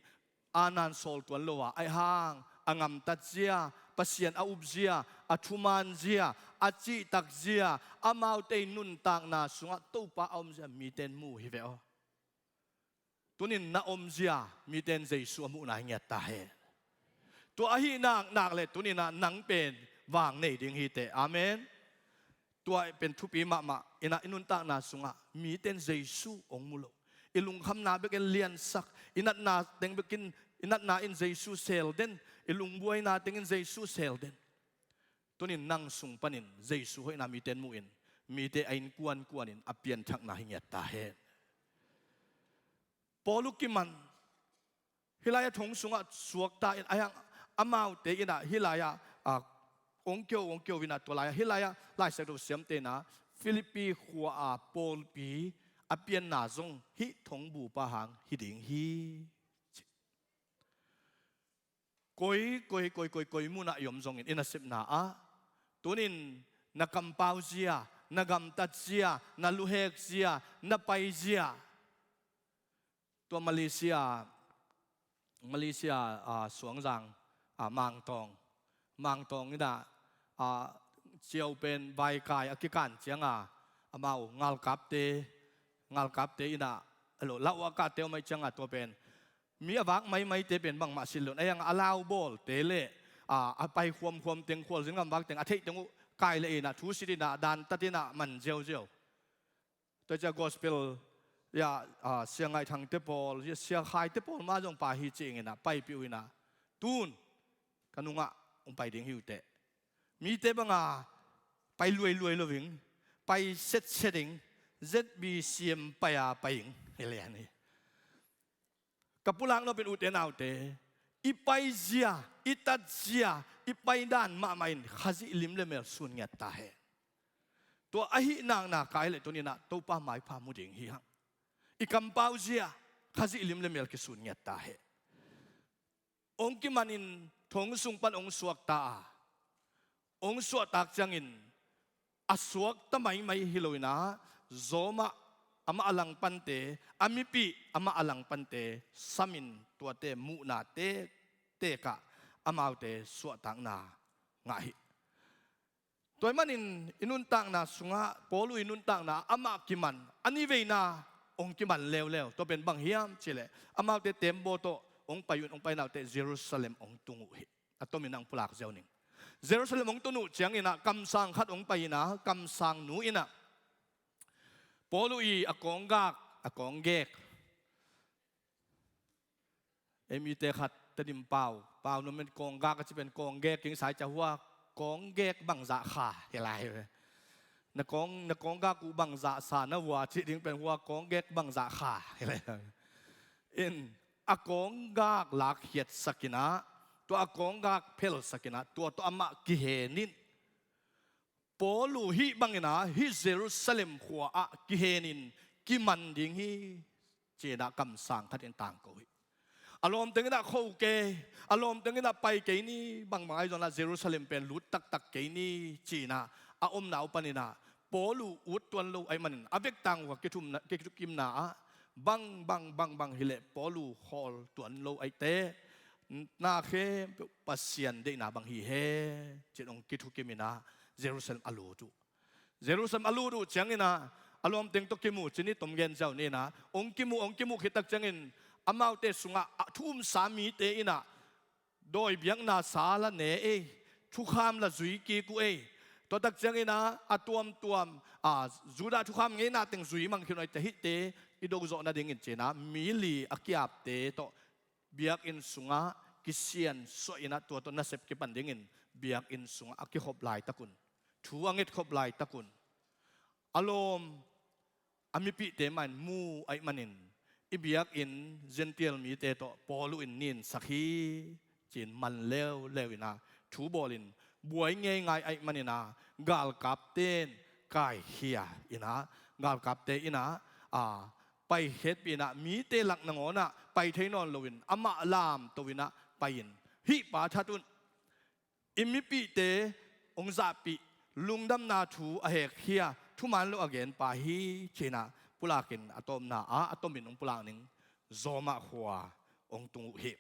a nan sawl tuan lo a, ahih hang a ngamtat zia, Pasian a up zia, a thuman zia, a cihtak zia, amaute i nuntakna sungah Topa a om zia mite in mu hi ve aw. Tuni-in na om zia mite in Jesu a muhna hi ngiat ta hen. Tua ahi nak nak le tuni-in ah nang pen vang nei ding hi teh. Amen. Tua pen thupi mahmah in ah i nuntakna sungah mite in Jesu hong mu lo. I lungkhamna bekin liansak, i natna teng bekin, i natna in Jesu seel den, i lungbuaina teng in Jesu seel den. Tuni-in nang sung panin Jesu hoihna mite in mu in, mite a innkuan kuanin a pianthakna hi ngiat ta hen. Paul uh kiman, hih lai-ah thong sungah suakta in, ahih hang amaute in ah hih lai-ah, ah, ong kio, ong kio in ah tua lai-ah, hih lai-ah Lai Siangtho siamte in ah Philippi khua-a pawlpi a pianna zong hih thong bupa hang hi ding hi. Koi, koi, koi, koi, koi munah i om zongin i nasepna ah tuni-in na kampau zia, na gamtat zia, na luhek zia, na pai zia. Tua Malaysia, Malaysia, ah, Suangzang, ah, Mangtawng, Mangtawng in ah, ah, ciau pen vaikai a kikan cianga amau ngalkapte, ngalkapte in ah, alo, lau a kahte om ahih cianga tua pen mi a vak maimaite pen bangmah sit lo in, ahih hang a lau bawlte le, a, a pai khuamkhuam teng, khualzin gamvak teng a theih teng uh kai le in ah, thu sit in ah, dantat in ah man ziauziau. Tua ciah gospel, ya, a, Sia Ngaih Thangte pawl, ya, Sia Khaite pawl mah zong pai hi ci-in ah paipih uh in ah, tun ka nungah hong pai ding hi uh teh. Mite banga pai luailuai lo ing, pai setset ing, Z B C M pai a pai ing, hi lian hi. Ka pulak nop in ute naute, i paizia, i tatzia, i paidan mahmah in Khazih lim le mel sun ngiat ta hen. Tua ahih nakna kai le tuni-in ah Topa maipha mu ding hi hang. I kampau zia, Khazih lim le mel kisun ngiat ta hen. Hong kimanin thong sung pan hong suakta a, hong suahtak ciangin a suakta maimai hi lo in ah, zawmah amah a langpangte, a mipih amah a langpangte samin tuate muhna tektek ah amaute suahtakna ngah hi. Tua ahih manin i nuntakna sungah, Paul uh i nuntakna amah kiman, a niveina hong kiman leuleu. Tua pen bang hiam cih leh, amaute tembaw tawh hong pai un, hong paina uh teh Jerusalem hong tung uh hi. A tomin hong pulak ziau ning. Jerusalem hong tun uh ciangin ah kamsang khat hong pai in ah, kamsang nu in ah Paul uh i a kawnggak, a kawnggek, ei mite khat Tedim pau, pau nuam in kawnggak a ci pen kawnggek, king sai ca hua, kawnggek bangzah kha hi lai ve. Na kawng, na kawnggak uh bangzah sa na hua cih ding pen hua kawnggek bangzah kha hi lai ve. In a kawnggak lakkhiatsak in ah, tua a kawnggak phelsak in ah, tua tawh amah kihen in, Paul uh hih bangin ah hih Jerusalem khua ah kihen in kiman ding hi, ci-in ah kamsang khat in tangko hi. A lawmteng in ah kho kei, a lawmteng in ah pai kei ni, bangbang ahi zongin ah Jerusalem pen lut taktak kei ni, ci-in ah a omna uh panin ah Paul uh ut tuan lo ahih manin a vektang uh a kithumna, kithukimna ah bang, bang, bang, bang hi leh Paul uh khawl tuan lo ahih teh, na khempeuh Pasian deihna bang hi hen, ci-in hong kithukim in ah Jerusalem a lut uh. Jerusalem a lut uh ciangin ah a lawmteng tawh kimu ci ni, tom gen ziau ni in ah, hong kimu, hong kimuh khit tak ciangin amaute sungah a thu umsa mite in ah dawi biakna sa la ne ei, thukham la zui kik uh ei. Tua tak ciangin ah a tuamtuam, a, Judah thukham ngeina teng zui mang khin uh ahih teh, hihte i do zawh nadingin ci-in ah mi li a ki-apte tawh biakinn sungah kisiansuah in ah, tua tawh nasep kipan dingin biakinn sungah a kikhop laitak un, thu a ngetkhop laitak un, a lawm, a mipihte mah in mu ahih manin, i biakinn Gentile mite tawh Paul uh in ninsak hi, ci-in man leuleu in ah thu bawlin, buai ngeingai ahih manin ah galkapte in kaikhia in ah, galkapte in ah, a, paikhiatpih in ah mite lak nangawn ah pai thei nawn loin amah lamto in ah pai-in, hih pa that un, i mipihte hong zahpih, lungdamna thu a hekkhia, thuman lo a genpa hi, ci-in ah pulakin a tawpna ah a tomin hong pulak ning, Roma khua hong tung uh hi.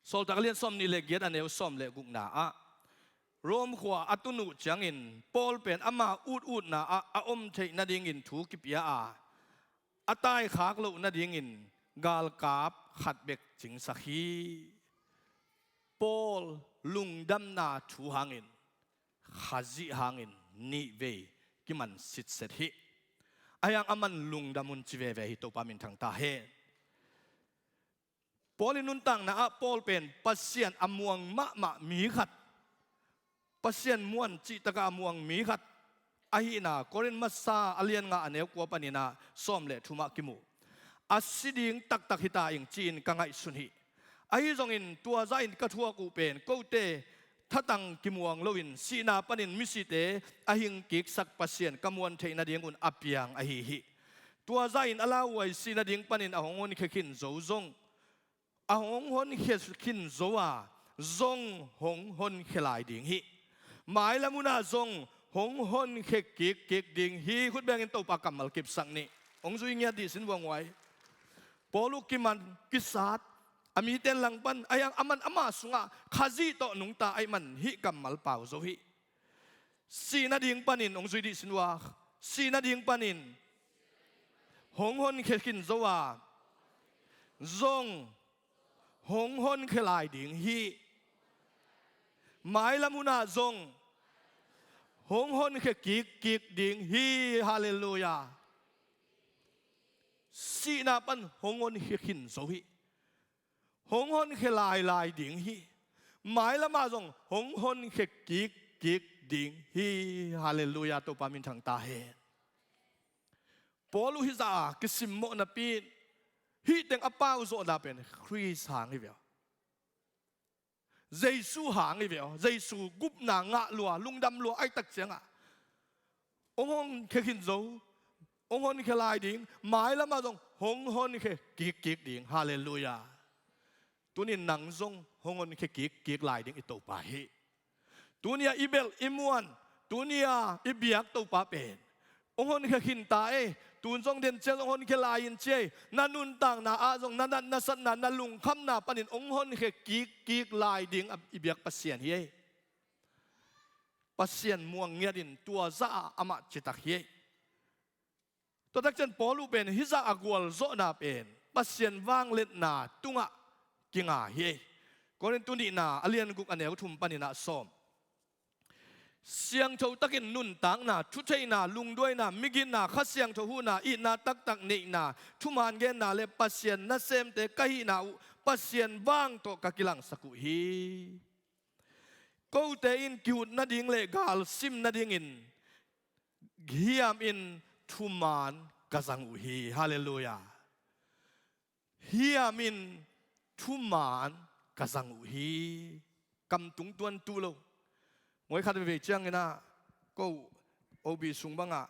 Sawltak a lian sawmnih le giat a neu sawm le gukna ah, Rome khua a tun uh ciangin Paul pen ama ututna ah a om theih nadingin thu kipia a, a taikhak loh nadingin galkap khat bek cingsak hi. Paul lungdamna thu hangin, Khazih hangin nihvei kiman sitset hi. Ahi hang aman lungdam un ci veve hi, Topa minthang ta hen. Paul i nuntakna ah Paul pen Pasian a muang mahmah mi khat, Pasian muan cihtakah a muang mi khat ahihna Korin masa a lian nga a neu kua panin ah sawm le thum ah kimu. A si ding taktak hita ing ci-in ka ngaihsun hi. Ahi zongin tua zahin ka thuak uh pen kote thatang kimuang loin sihna panin misite a hingkiksak Pasian ka muan theih nadingun a piang ahi hi. Tua zahin a lauhuai sih nading panin a hong honkhia khin zo zong, a hong honkhia khin zo a, zong hong honkhia lai ding hi. Mailam hunah zong hong honkhia kikkik ding hi. Khut bengin Topa kammal kipsak ni. Hong zui ngiat dih sin vuanghuai. Paul uh kiman, kisat, a mite langpan, ahi hang aman ama sungah Khazih tawh nungta ahih man hih kammal pau zo hi. Sih nading panin hong zui dih sin ua, sih nading panin hong honkhia khin zo a, zong hong honkhia lai ding hi. Mailam hunah zong hong honkhia kikkik ding hi. Halleluiah. Sihna pan hong honkhia khin zo hi. Hong honkhia lailai ding hi. Mailamah zong hong honkhia kikkik ding hi. Halleluiah, Topa minthang ta hen. Paul uh hih zah a kisimmawh napi in, hih teng a pauzawhna pen Khrist hang hi ve aw. Jesu hang hi ve aw. Jesu gupna ngah lua, lungdam lua ahih tak ciangah hong honkhia khin zo, hong honkhia lai ding, mailamah zong hong honkhia kikkik ding. Halleluiah. Tuni-in nang zong hong honkhia kikkik lai ding i Topa hi. Tuni-a i belh i muan, tuni-a i biak Topa pen hong honkhia khin ta ei. Tun zong den ciang zong honkhia lai-in ci ei. Na nuntakna ah zong na natna satna, na lungkhamna panin hong honkhia kikkik lai ding a i biak Pasian hi ei. Pasian muang ngiatin tua zah ah amah citak hi ei. Tua takciang Paul uh pen hih zah a gualzawhna pen Pasian vangliatna tungah kinga hi ei. Korintu nihna a lian guk a neu thum panin ah sawm. Siangtho takin nuntakna, thutheihna, lungduaina, migitna, Kha Siangtho huhna, itna taktak neihna, thuman genna le Pasian nasemte ka hihna uh Pasian vang tawh ka kilangsak uh hi. Kote in kihut nading le galsim nadingin hiamin thuman ka zang uh hi. Halleluiah. Hiamin thuman ka zang uh hi. Kam tungtuan tuh lo. Muai khat veivei ciangin ah ko O B sung bangah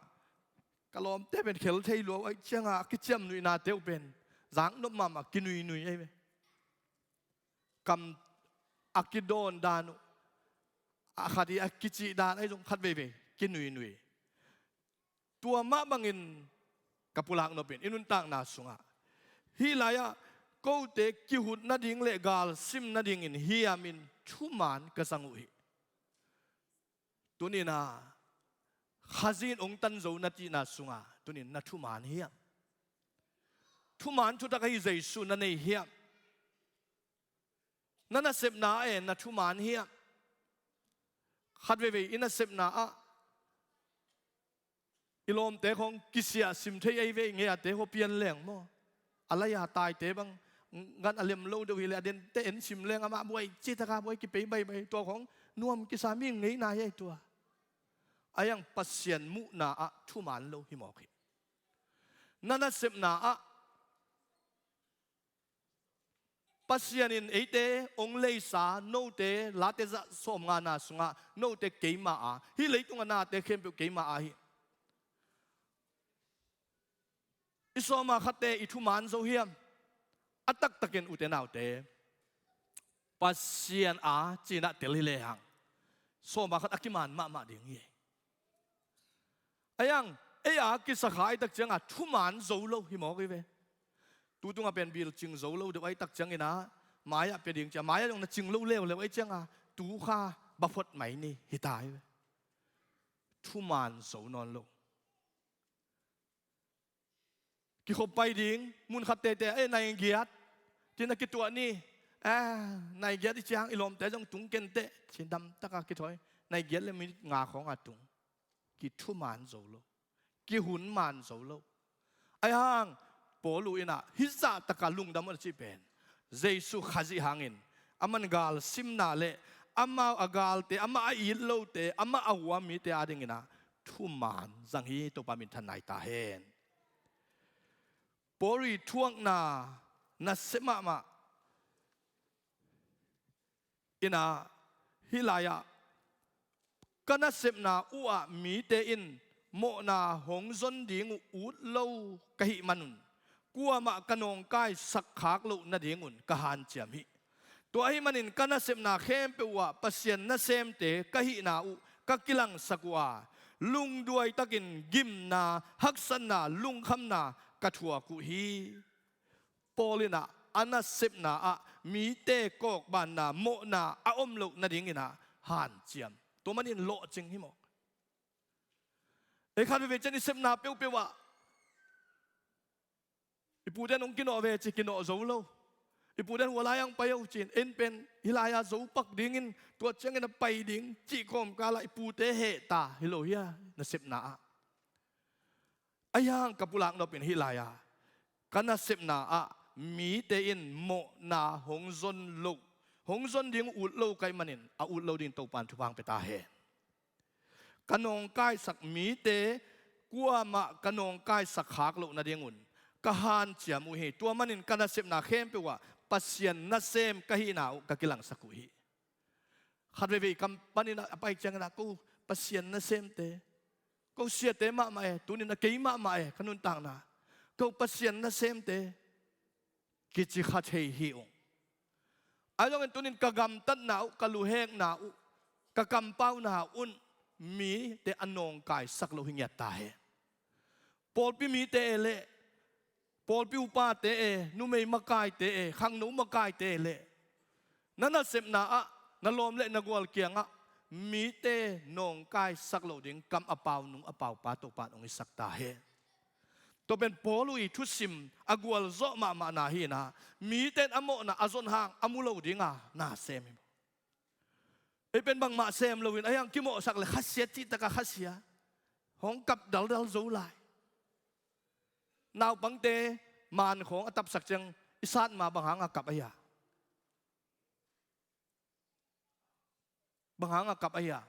ka lawmte pen khel thei lua uh ahih ciangah a kiciamnuihnate uh pen zaknop mahmah kinuinui ahi ve. Kam a kidawn dan uh, a khat i a kicih dan ahi zong khat veivei kinuinui. Tua mah bangin ka pulak nopin i nuntakna sungah hih lai-ah kote kihut nading le galsim nadingin hiamin thuman ka zang uh hi. Tuni-in ah Khazih in hong tan zo na cihna sungah tuni-in na thuman hiam? Thuman thutak ahi Jesu na nei hiam? Na nasepna ah e na thuman hiam? Khat veivei i nasepna ah i lawmte khawng kisiahsim thei ahi ve, i ngeite hua pian leng maw? A lai-a taite bang ngan a lem lo deuh hileh a dente en sim leng amah buai citaka buai kipei baibai tua khawng nuam kisa mi ngeina hi ei tua. Ahi hang Pasian muhna ah thuman lo hi mawk hi. Na nasepna ah Pasian in eite hong leisa, note Late za sawmngana sungah note keima a, hih leitunga nate khempeuh keima a hi. I sawma khatte i thuman zo hiam? A taktakin ute naute, Pasian a cinah tel hi lehang sawma khat a kiman mahmah ding hi. Ahi hang ei a kisakha ahih tak cianga thuman zo lo hi mawk hi ve. Tu tungah pen bil cing zo lo deuh ahih tak ciangin ah mai-ah pia ding cia, mai-ah zong na cing lo leuleu ahih cianga tu kha baphot mai ni hi ta hi ve. Thuman zo nawn lo. Kikhop pai ding mun khat tete, e, nai giat cin a kituah ni. A, nai giat i ciang i lawmte zong tung kenteh cin damtaka kithawi. Nai giat le minit nga khawnga tung. Kithuman zo lo. Kihunman zo lo. Ahi hang Paul uh in ah hih zahtaka lungdam un a cih pen Jesu Khazih hangin aman galsimna le amau a galte, amah a it lote, amah a hua mite adingin ah thuman zang hi. Topa minthan nai ta hen. Paul ii thuakna nasia mahmah in ah hih lai-ah ka nasepna uhah mite in mawhna hong zon ding uh ut lo ka hih manun kuamah ka nawngkaisak khak loh nadingun ka hanciam hi. Tua ahih manin ka nasepna khempeuh uhah Pasian nasemte ka hihna uh ka kilangsak uh a, lungduaitakin gimna, haksatna, lungkhamna ka thuak uh hi. Paul in ah a nasepna ah mite kawkbanna, mawhna a om loh nadingin ah hanciam. Tua manin lawhcing hi mawk. Ei khat veivei ciang i sepna peuhpeuh ah i pute in hong kinawh ve ci, kinawh zo lo. I pute in hua lai-ah hong pai o ci-in, en pen hih lai-ah zo pak dingin tua ciangin a pai ding cih kawmkalah i pute hehta hi lo hia nasepna ah? Ahi hang ka pulak nopin hih lai-ah ka nasepna ah mite in mawhna hong zon loh, hong zon ding ut lo ka hih manin a ut lo dingin Topan thupha hong pia ta hen. Ka nawngkaisak mite kuamah ka nawngkaisak khak loh nadingun ka hanciam uh hi. Tua manin ka nasepna khempeuh ah Pasian nasem ka hihna uh ka kilangsak uh hi. Khat veivei kam panin a pai ciangin ah ko Pasian nasemte Ko siate mahmah e, tunin a kei mahmah e, ka nuntakna. Ko Pasian nasemte kici kha thei hi ung. Ahi zongin tunin ka gamtatna uh, ka luhekna uh, ka kampauna un mite a nawngkaisak lo hi ngiat ta hen. Pawlpi mite e leh, pawlpi upate e, numei makaite e, khangno makaite e leh, na nasepna ah, na lawm le na gual kiangah mite nawngkaisak lo ding kam a pau nung a pau pa Topa in hong hisak ta hen. Tua pen Paul uh i thusim a gualzawh mahmahna hi inah, mite in a mawhna a zon hang a mu lo dinga na sem hi. Ei pen bangmah sem loin, ahi hang kimawhsak le khasiat cihtakah khasia. Hong kap daldal zo lai. Naupangte man khawng a tapsak ciang i sat ma bang hanga kap ahi a? Bang hanga kap ahi a?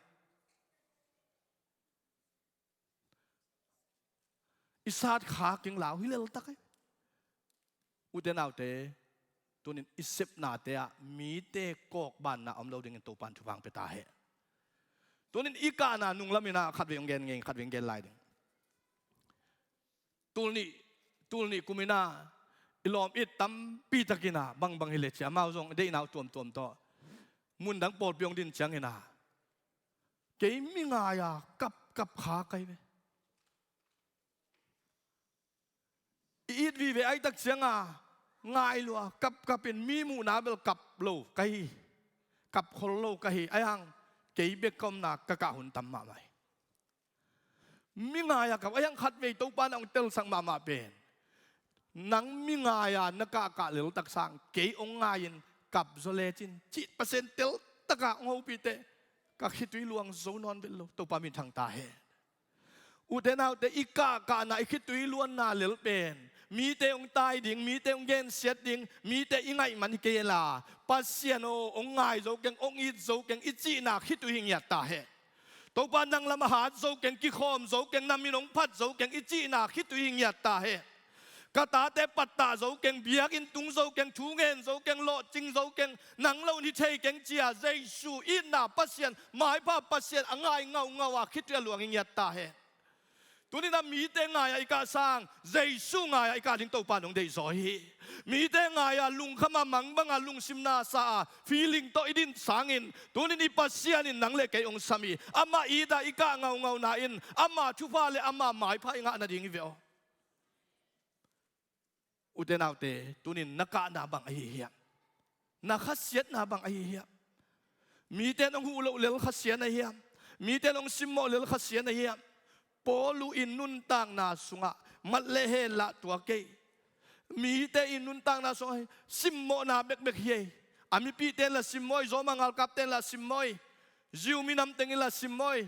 I sat kha keng lau hi leltak ahi. Ute naute, tunin i sepnate ah mite kawkbanna om lo dingin Topa in thupha hong pia ta hen. Tunin i kahna nunglam inah khatvei hong gen ngei, khatvei hong gen lai ding. Tul nih, tul nih kum inah i lawm it tampi tak inah bangbang hi le cia, amau zong i deihna uh tuamtuam tawh mundang pawlpi hong din ciang inah, kei mi ngai-a kapkap kha ka hi ve. I it vive ahih tak cianga ngai lua, kapkap in mi muhna bel kap lo ka hi, kap khol lo ka hi. Ahi hang kei bek ka omna ka kah hun tam mahmah hi. Mi ngai-a kap, ahi hang khatvei Topa in hong telsak mahmah pen, nang mi ngai-a na kahkah leltak sang kei hong ngai-in kap zaw lecin cih Pasian teltakah hong hopih teh ka khitui luang zo nawn vet lo. Topa min thang ta hen. Ute naute, i kahkahna, i khitui luanna lel pen mite hong tai ding, mite hong gensiat ding, mite i ngaih man hi kei la, Pasian aw, hong ngai zo keng, hong it zo keng i cihna khitui hi ngiat ta hen. Topa, nang lam a hat zo keng, kikhawm zo keng, na min hong phat zo keng i cihna khitui hi ngiat ta hen. Ka tate pattah zo keng, biakinn tung zo keng, thu ngen zo keng, lawhcing zo keng, nang lo in hi thei keng ci-a Jesu itna Pasian, maipha Pasian a ngai ngaungau a khitui a luang hi ngiat ta hen. Tunin a mite ngai-a i kah sang Jesu ngai-a i kah ding Topa in hong deih zaw hi. Mite ngai-a lungkham a, mangbang a, lungsim nasa a, feeling tawh i din sangin, tunin i Pasian in nang le kei hong sam hi. Amah it a i kah ngaungauna in ama thupha le ama maipha i ngah nading hi ve aw. Ute naute, tunin na kahna bang ahi hiam? Na khasiatna bang ahi hiam? Mite in hong huh loh lel khasia na hiam? Mite in hong simmawh lel khasia na hiam? Paul uh in nuntakna sungah mat le hen lah tua kei. Mite in nuntakna sungah simmawhna bekbek hi ei. A mipihte in lah simmawi, Roma ngalkapte in lah simmawi, Jew minam teng in lah simmawi.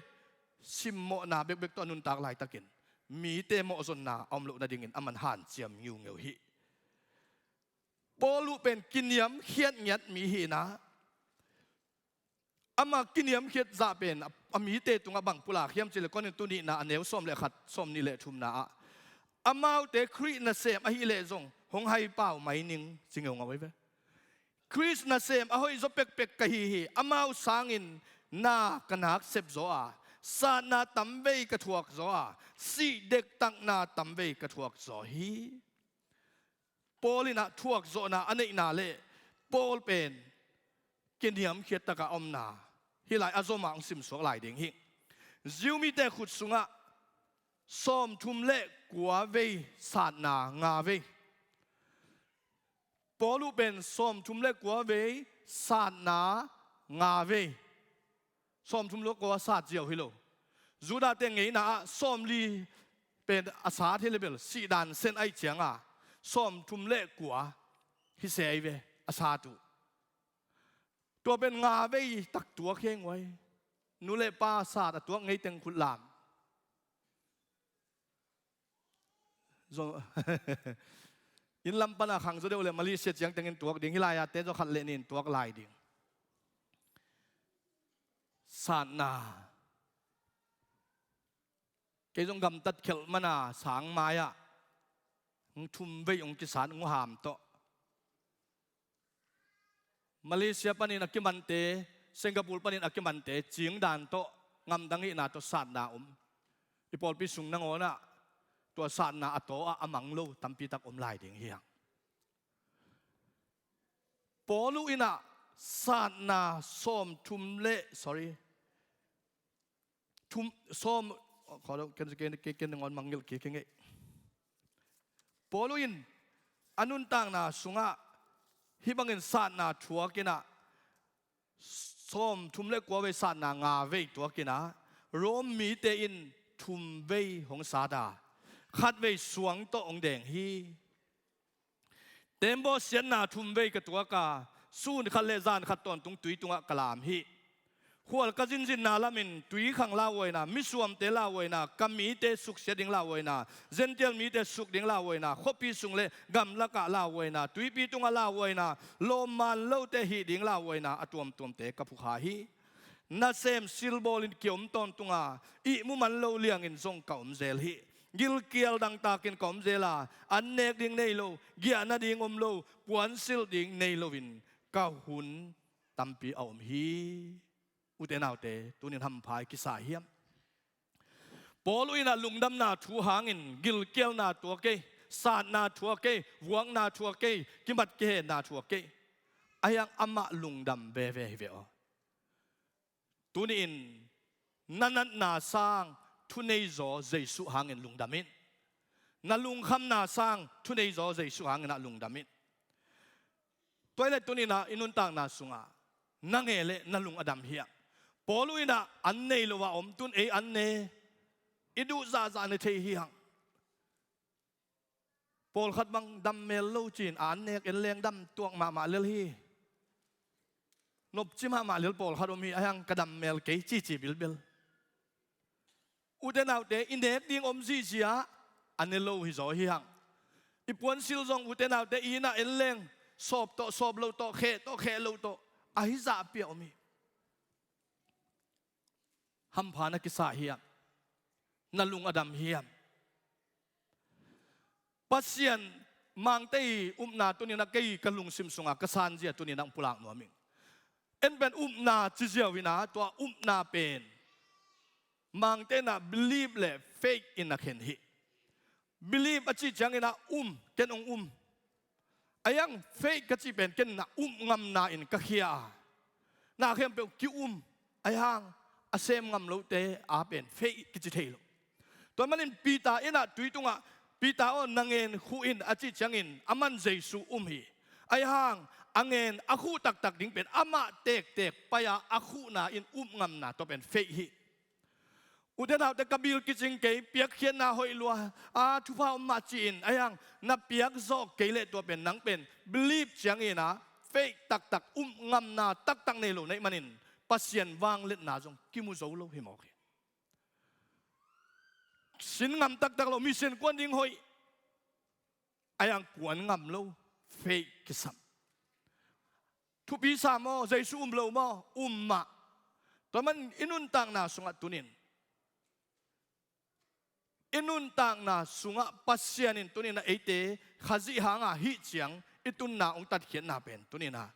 Simmawhna bekbek tawh a nuntak laitakin mite mawhzonna a om loh nadingin aman hanciam ngiungeu hi. Paul uh pen kiniamkhiat ngiat mi hi inah, ama kiniamkhiat zah pen a, a mite tungah bang pulak hiam cih leh Korintu nihna a neu sawm le khat, sawm nih le thumna ah, amaute Khrih nasem ahih leh zong hong haipau mai ning ci ngeungau hi ve. Khrih nasem a hoihzaw pekpek ka hi hi. Amau sangin na ka nak sep zaw a, satna tamvei ka thuak zaw a, sih dektakna tamvei ka thuak zaw hi. Paul in ah thuakzawhna a neihna le Paul pen kiniamkhiat taka omna hih lai a zomah hong simsuak lai ding hi. Jew mite khut sungah sawmthum le kua vei satna nga vei. Paul uh pen sawmthum le kua vei satna nga vei. Sawmthum le kua sat ziau hi lo. Judah te ngeina ah sawmli pen a sat hi le bel, sihdan sen ahih cianga sawmthum le kua hi se ahi ve a sat uh. Tua pen nga vei tak tuak hi nguai. Nu le pa sat a tuak ngei teng khut lam. Zo-, inn lam pana khang zaw deuh le Malaysia ciang tengin tuak ding, hih lai-a te zaw khat le nih in tuak lai ding. Satna. Kei zong gamtat khelh mana sang mai-ah hong thum vei hong kisat, hong ham tawh. Malaysia panin a kimante, Singapore panin a kimante, cingdan tawh, ngamdang hihna tawh satna om. I pawlpi sung nangawnah tua satna a taw ah a mang lo tampitak om lai ding hi hang. Paulu inah satna sawm thum le, sorry, thum, sawm, khaw lo, ken, ken, ken, ken nangawn mangngilh kik hi ngei. Paulu in a nuntakna sungah hih bangin satna thuak inah sawm thum le kua vei satna nga vei tuak inah Rom mite in thum vei hong sat a, khat vei suang tawh hong deng hi. Tembaw siatna thum vei ka tuak a, sun khat le zan khat tawntung tui tungah ka lam hi. Khual ka zinzinna lamin tui khang lauhuaina, misuamte lauhuaina, ka mite suksiat ding lauhuaina, Gentile mite suk ding lauhuaina, khuapi sung le gamlakah lauhuaina, tuipi tungah lauhuaina, lawmman lote hih ding lauhuaina a tuamtuamte ka phukha hi. Nasem silbawlin kiom tawntunga ihmu man lo liangin zong ka om zel hi. Gilkial dangtakin ka om zel a, an nek ding nei lo, giahna ding om lo, puansilh ding nei loin ka hun tampi a om hi. Ute naute, tunin hampha i kisa hiam? Paulu inah lungdamna thu hangin gilkialna tuak ei, satna thuak ei, vuakna thuak ei, kimat kihenna thuak ei. Ahi hang amah lungdam veve hi ve aw. Tuni-in na natna sang thuneizaw Jesuh hangin lungdam in. Na lungkhamna sang thuneizaw Jesuh hangin ah lungdam in. Tua hi leh tuni-in ah i nuntakna sungah na nge leh na lung a dam hiam? Paulu inah an nei lo a om, tun ei an ne, i duh zahzah ne thei hi hang. Pawlkhat bang dam mel lo ci-in a an nek en leng dam tuak mahmah lel hi. Nopci mahmah lel pawlkhat om hi, ahi hang ka dam mel kei cici bilbel. Ute naute, i nek ding om zihziah a ne lo hi zaw hi hang. I puansilh zong ute naute i innah en leng sawp tawh, sawp lo tawh, kheh tawh, kheh lo tawh, ahi zahpi a om hi. Hampha na kisa hiam? Na lung a dam hiam? Pasian Mangte i upna tuni-in ah kei ka lungsim sungah ka sanzia tuni-in ah hong pulak nuam ing. En pen upna ci ziau inah tua upna pen Mangte inah believe le faith in a khen hi. Believe a cih ciangin ah um, ken hong um. Ahi hang faith ka cih pen ken inah um ngamna in ka khia a, na khempeuh ki-um, ahi hang a sem ngam lote a pen faith kici thei lo. Tua manin Peter inah tui tungah, Peter aw, na ngen khuh in a cih ciangin aman Jesuh um hi. Ahi hang a ngen a khuh taktak ding pen amah tektek pai-a a khuhna in um ngamna tua pen faith hi. Ute naute, ka bil kicing kei, piakkhiatna hoih lua, a thupha om mah ci-in, ahi hang na piak zawk kei leh tua pen nang pen believe ciangin ah faith taktak, um ngamna taktak nei lo na hih manin Pasian vangliatna zong kimu zo lo hi mawk hi. Sin ngam taktak lo, mission kuan ding hoih, ahi hang kuan ngam lo, faith kisam. Thupi sa maw, Jesuh um lo maw, um mah. Tua man i nuntakna sungah tuni-in, i nuntakna sungah Pasian in tuni-in ah eite Khazih hanga hih ciang i tunna hong tatkhiatna pen tuni-in ah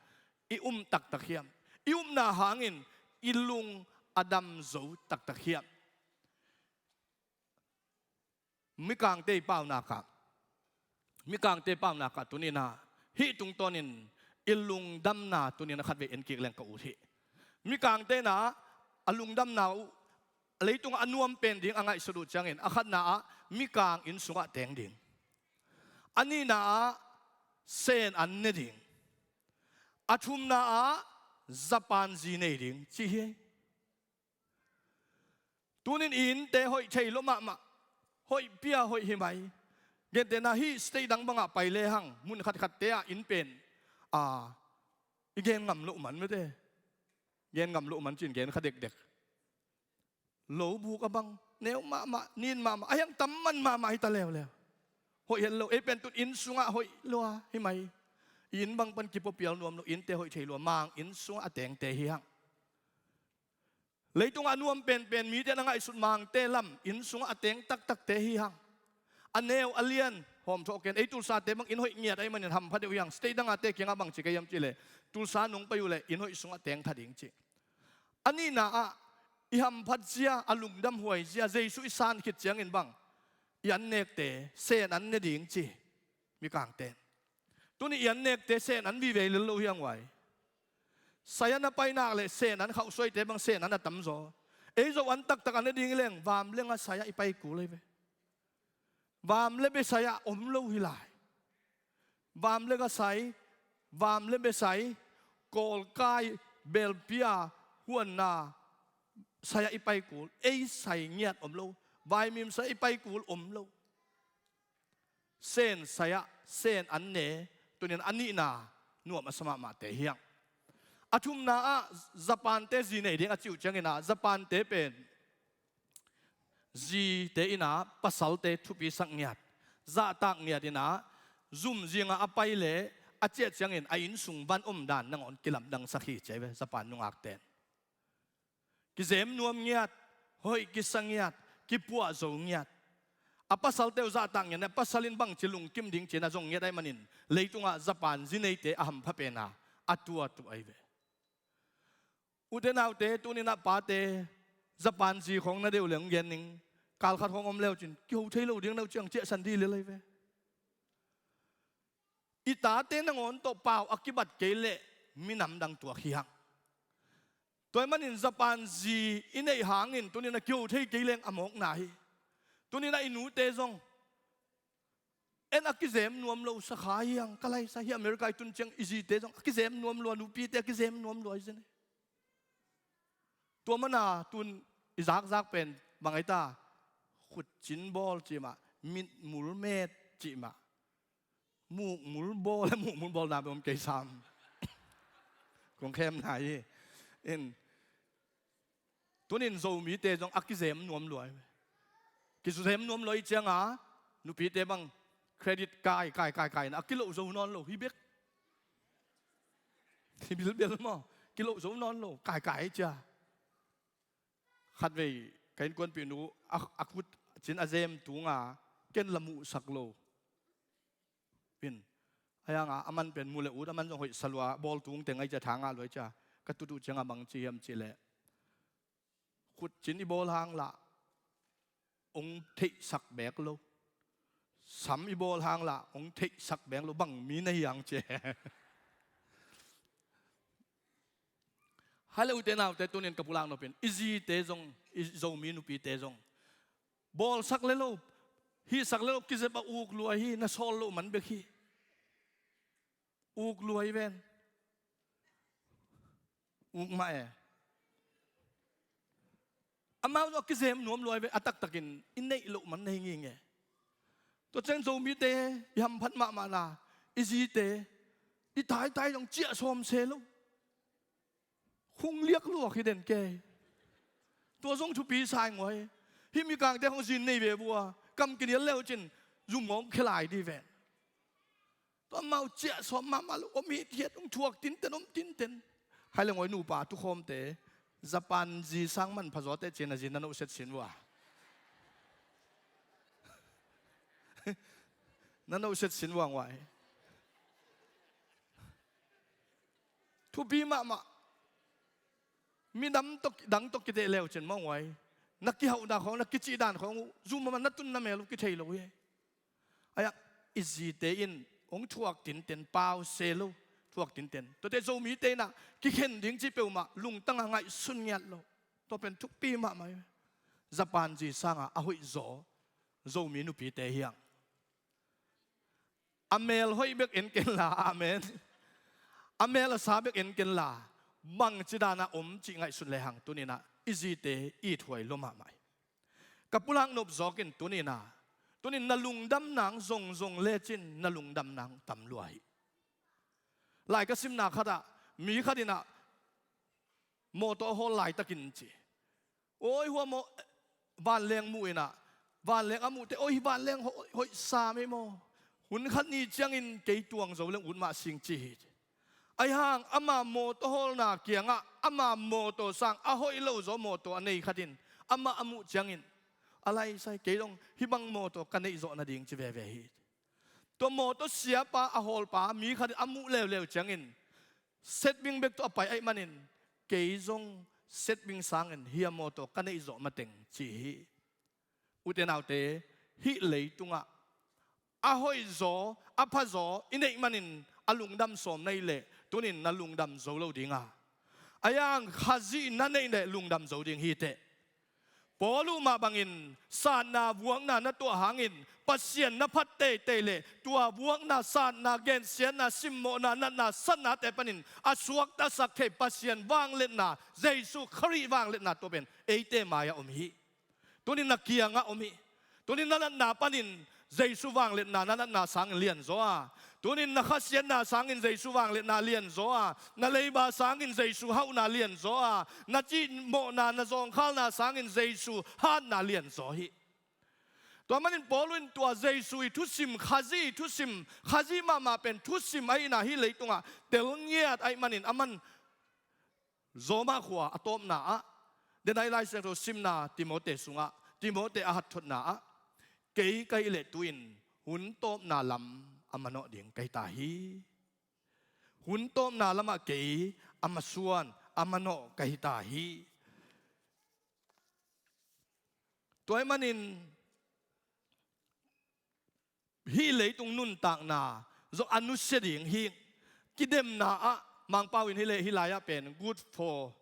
i um taktak hiam? I upna hangin i lung a dam zo taktak hiam? Mikangte i paunak ah, Mikangte paunak ah tuni-in ah hih tungtawnin i lungdamna tuni-in ah khatvei en kik leng ka ut hi. Mikangte inah a lungdamna uh, leitungah a nuam pen ding a ngaihsut uh ciangin, a khatna ah mikang inn sungah teng ding, a nihna ah Sen an ne ding, a thumna ah Japan zi nei ding ci hi. Tunin i innte hoih thei lua mahmah, hoih pia hoih hi mai. Gentehna hih state dang bangah pai lehang mun khatkhatte ah inn pen, a, i gen ngam loh man mete. Gen ngam loh man ci-in gen kha dekdek. Lo buk a bang neu mahmah, nin mahmah, ahi hang tam man mahmah hi ta leuleu. Hoih het lo, ei pen tun inn sungah hoih lua hi mai. I inn bang pan kipuapial nuam lo, innte hoih thei lua, mang inn sungah a tengte hi hang. Leitungah a nuam penpen mite na ngaihsut Mangte lam inn sungah a teng taktakte hi hang. A neu a lian hawm thawh ken, ei Tulsate bang inn hoih ngiat ahih manin hampha deuh hi hang. State dangate kiangah bang ci ka hiam cih leh, Tulsa nong pai uh leh inn hoih sungah teng tha ding ci. A nihna ah i hamphat zia, a lungdam huai zia, Jesu i san khit ciangin bang i annekte Sen an ne ding ci, mikangte in. Tuni i annekte Sen an vive lel lo hi hang uai. Sai-ah na pai nak leh Sen an, khauhsuaite bang Sen an a tamzaw. Ei Zo an taktak a ne ding leng, vam le nga sai-ah i pai kul hi ve. Vam le bia sai-ah om lo hi lai. Vam le nga sai, vam le bia sai, kawlkai, belpia, huanna sai-ah i pai kul. Ei sai ngiat om lo. Vaimim sai-ah i pai kul om lo. Sen sai-ah Sen an ne, tuni-in a nihna nuam a sa mahmahte hi hang. A thumna ah Japan-te zi nei ding a cih uh ciangin ah, Japan-te pen zite in ah pasalte thupisak ngiat, zahtak ngiat in ah, zum zingah a pai leh a ciah ciangin a innsung van omdan nangawn kilamdangsak hi ci hi ve, Japan nungakte in. Kizem nuam ngiat, hoih kisa ngiat, kipuah zo ngiat. A pasalte uh zahtak ngiat, a pasal in bangci lungkim ding ci-in a zong ngiat ahih manin, leitungah Japan zi neite a hampha pen a, a tuatu ahi ve. Ute naute, tuni-in ah pate, Japan zi khawng na deih uh leh hong gen ning, kalkhat khawng om leu cin, kiho thei lo ding na uh ciang ciahsan dih lel ahi ve. I tate nangawn tawh pau a kibat kei leh minam dang tuak hi hang. Tua ahih manin Japan zi i neih hangin tuni-in a kiho thei kei leng a mawkna hi. Tuni-in a i nute zong en a kizem nuam lo sa kha hi hang, ka laisa hi. America i tun ciang i zite zong a kizem nuam lua, nupite a kizem nuam lua hi zen hi. Tua mana tun i zakzak pen bang ahi ta, khutcin bawl cih mah, mitmul met cih mah, mukmul bawl, mukmul bawl na bawm kei sam. Kong khem na hi. In, tunin Zomite zong a kizem nuam lua hi. Kizem nuam lua hi cianga, nupite bang credit kai, kai, kai, kai na a kiloh zo nawn lo hi bek. Hi bilbel maw, kiloh zo nawn lo, kai, kai cia. Khatvei ka innkuanpih nu a, a khutcin a zem tunga ken la muhsak lo. Pin, a hianga a man pen mu le ut, a man zong hoih sa lua, bawl tung teng ahi cia, tha ngah lua ahi cia. Ka tut uh cianga bang ci hiam cih leh, khutcin i bawl hang lah hong theihsak bek lo. Sam i bawl hang lah hong theihsak bek lo, bang mi na hi hang cia. Hai le ute naute, tunin ka pulak nop in, i zite zong, i Zomi nupite zong, bawlsak le lo, hihsak le lo, kizep a uk lua hi, na sawl loh man bek hi. Uk lua hi ven. Uk mah e. Amau zong a kizem nuam lua hi ve, a taktakin i neih loh man na hi nginge. Tua ciang Zomite i hamphat mahmahna, i zite i taitai zong ciah sawm se lo. Hong liak luak hi den kei. Tua zong thupi sa ing uai. Hih mikangte hong zin nei ve vua, kam kinial leu cin, zum ngawng khe lai dih ven. Tua amau ciah sawm mahmah lo, om hithiat, hong thuak tinten, om tinten. Hai le ngawi nupa tukhawmte, Japan zi sang manpha zaw teh cin a zi na nohset sin vua. Na nohset sin vua nguai. Thupi mahmah. Minam tawh, dang tawh kiteh leu cin mah nguai. Na kihauhna khawng, na kicihdan khawng uh, zum a man na tun na mel uh kithei lo hi. Aia, i zite in hong thuak tinten, pau se lo, thuak tinten. Tuate Zomite in ah kikhen ding cih peuhmah lungtang a ngaihsun ngiat lo. Tua pen thupi mahmah hi. Japan zi sanga a hoih zaw Zomi nupite hi hang. A mel hoih bek en kenla, amen. A mel a sa bek en kenla, bangci dana om cih ngaihsun lehang tuninah i zite ithuai lua mahmah hi. Ka pulak nop zawkin tuninah, tunin na lungdam nang zongzong lecin na lungdam nang tam lua hi. Lai ka simna khatah mi khatinah mawtaw a hawl laitakin ci. Oi, hua maw, vanleng muh inah, vanleng a muhte, oi, vanleng hoih, hoih sam ei maw. Hun khat ni ciangin kei tuang zo leng ut mah sing ci hi. Aihang ama mawtaw hawlna kiangah ama mawtaw sang a hoih lo zaw mawtaw a nei khatin amah a muh ciangin a laisai kei dong hih bang mawtaw ka neih zawh nading ci veve hi. Tua mawtaw siapa a hawlpa mi khatin a muh leuleu ciangin setbing bek tawh a pai ahih manin kei zong setbing sangin hia mawtaw ka neih zawh mateng ci hi. Ute naute, hih leitungah a hoihzaw, a phazaw i neih manin a lungdam sawm na hih leh, tunin na lungdam zo lo dinga, a yang Khazih na neih leh lungdam zo ding hi teh. Paul uh mah bangin satna vuakna na tuah hangin Pasian na phat teitei leh tua vuakna, satna, gensiatna, simmawhna, natna, satnate panin a suaktasak thei Pasian vangliatna, Jesu Khrih vangliatna tua pen eite mai-ah om hi. Tunin na kiangah om hi. Tunin na natna panin Jesu vangliatna, na natna sangin lianzaw a, tunin na khasiatna sangin Jesu vangliatna lianzaw a, na leiba sangin Jesu hauhna lianzaw a, na cihmawhna, na zawngkhalna sangin Jesu hatna lianzaw hi. Tua manin Paul in tua Jesu i thusim, Khazih i thusim, Khazih mahmah pen thusim ahihna hih leitungah telngiat ahih manin aman Roma khua a tawpna ah, denai Lai Siangtho simna Timote sungah, Timote a hatthotna ah, kei ka hih leh tu-in hun tawpna lam a manawh ding ka hi ta hi. Hun tawpna lamah kei a masuan, a manawh ka hi ta hi. Tua ahih manin hih leitung nuntakna zong a nusia ding hi. Kidemna ah Mangpau in hih leh hih lai-ah pen good for,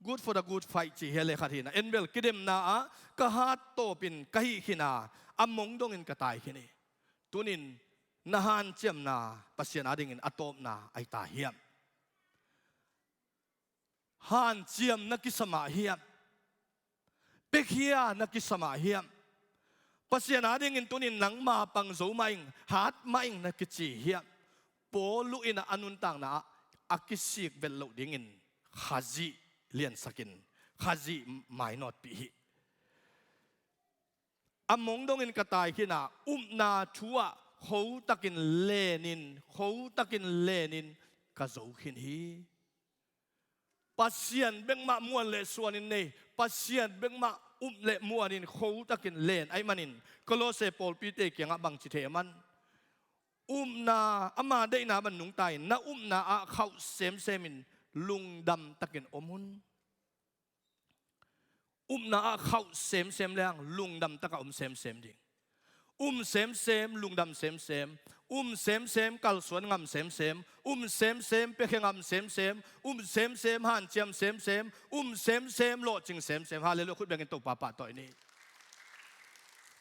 good for the good fight ci hi a, leh khat hi na. En bel, kidemna ah ka hat tawpin ka hih khin a, a mong dongin ka tai khin hi. Tunin na hanciamna Pasian adingin a tawpna ahi ta hiam? Hanciam na kisa mah hiam? Piakhia na kisa mah hiam? Pasian adingin tunin nangma pang zo mah ing, hat mah ing na kici hiam? Paul in a nuntakna ah a kisik vet loh dingin Khazih liansakin, Khazih mainawtpih hi. A mong dongin ka tai khin a, upna thu ah khotakin lenin, khotakin lenin ka zo khin hi. Pasian bekmah muan le suanin nei, Pasian bekmah up le muanin khotakin len ahih manin, Kolose pawlpite kiangah bangci thei a man? Upna, ama deihna bang nungta in, na upna ah khauh semsemin lungdam takin om un. Upna ah khauh semsem leng lungdam takah om semsem ding. Um semsem, lungdam semsem. Um semsem, kalsuan ngam semsem. Um semsem, piakhia ngam semsem. Um semsem, hanciam semsem. Um semsem, lawhcing semsem. Halleluiah, khut bengin Topa pahtawi ni.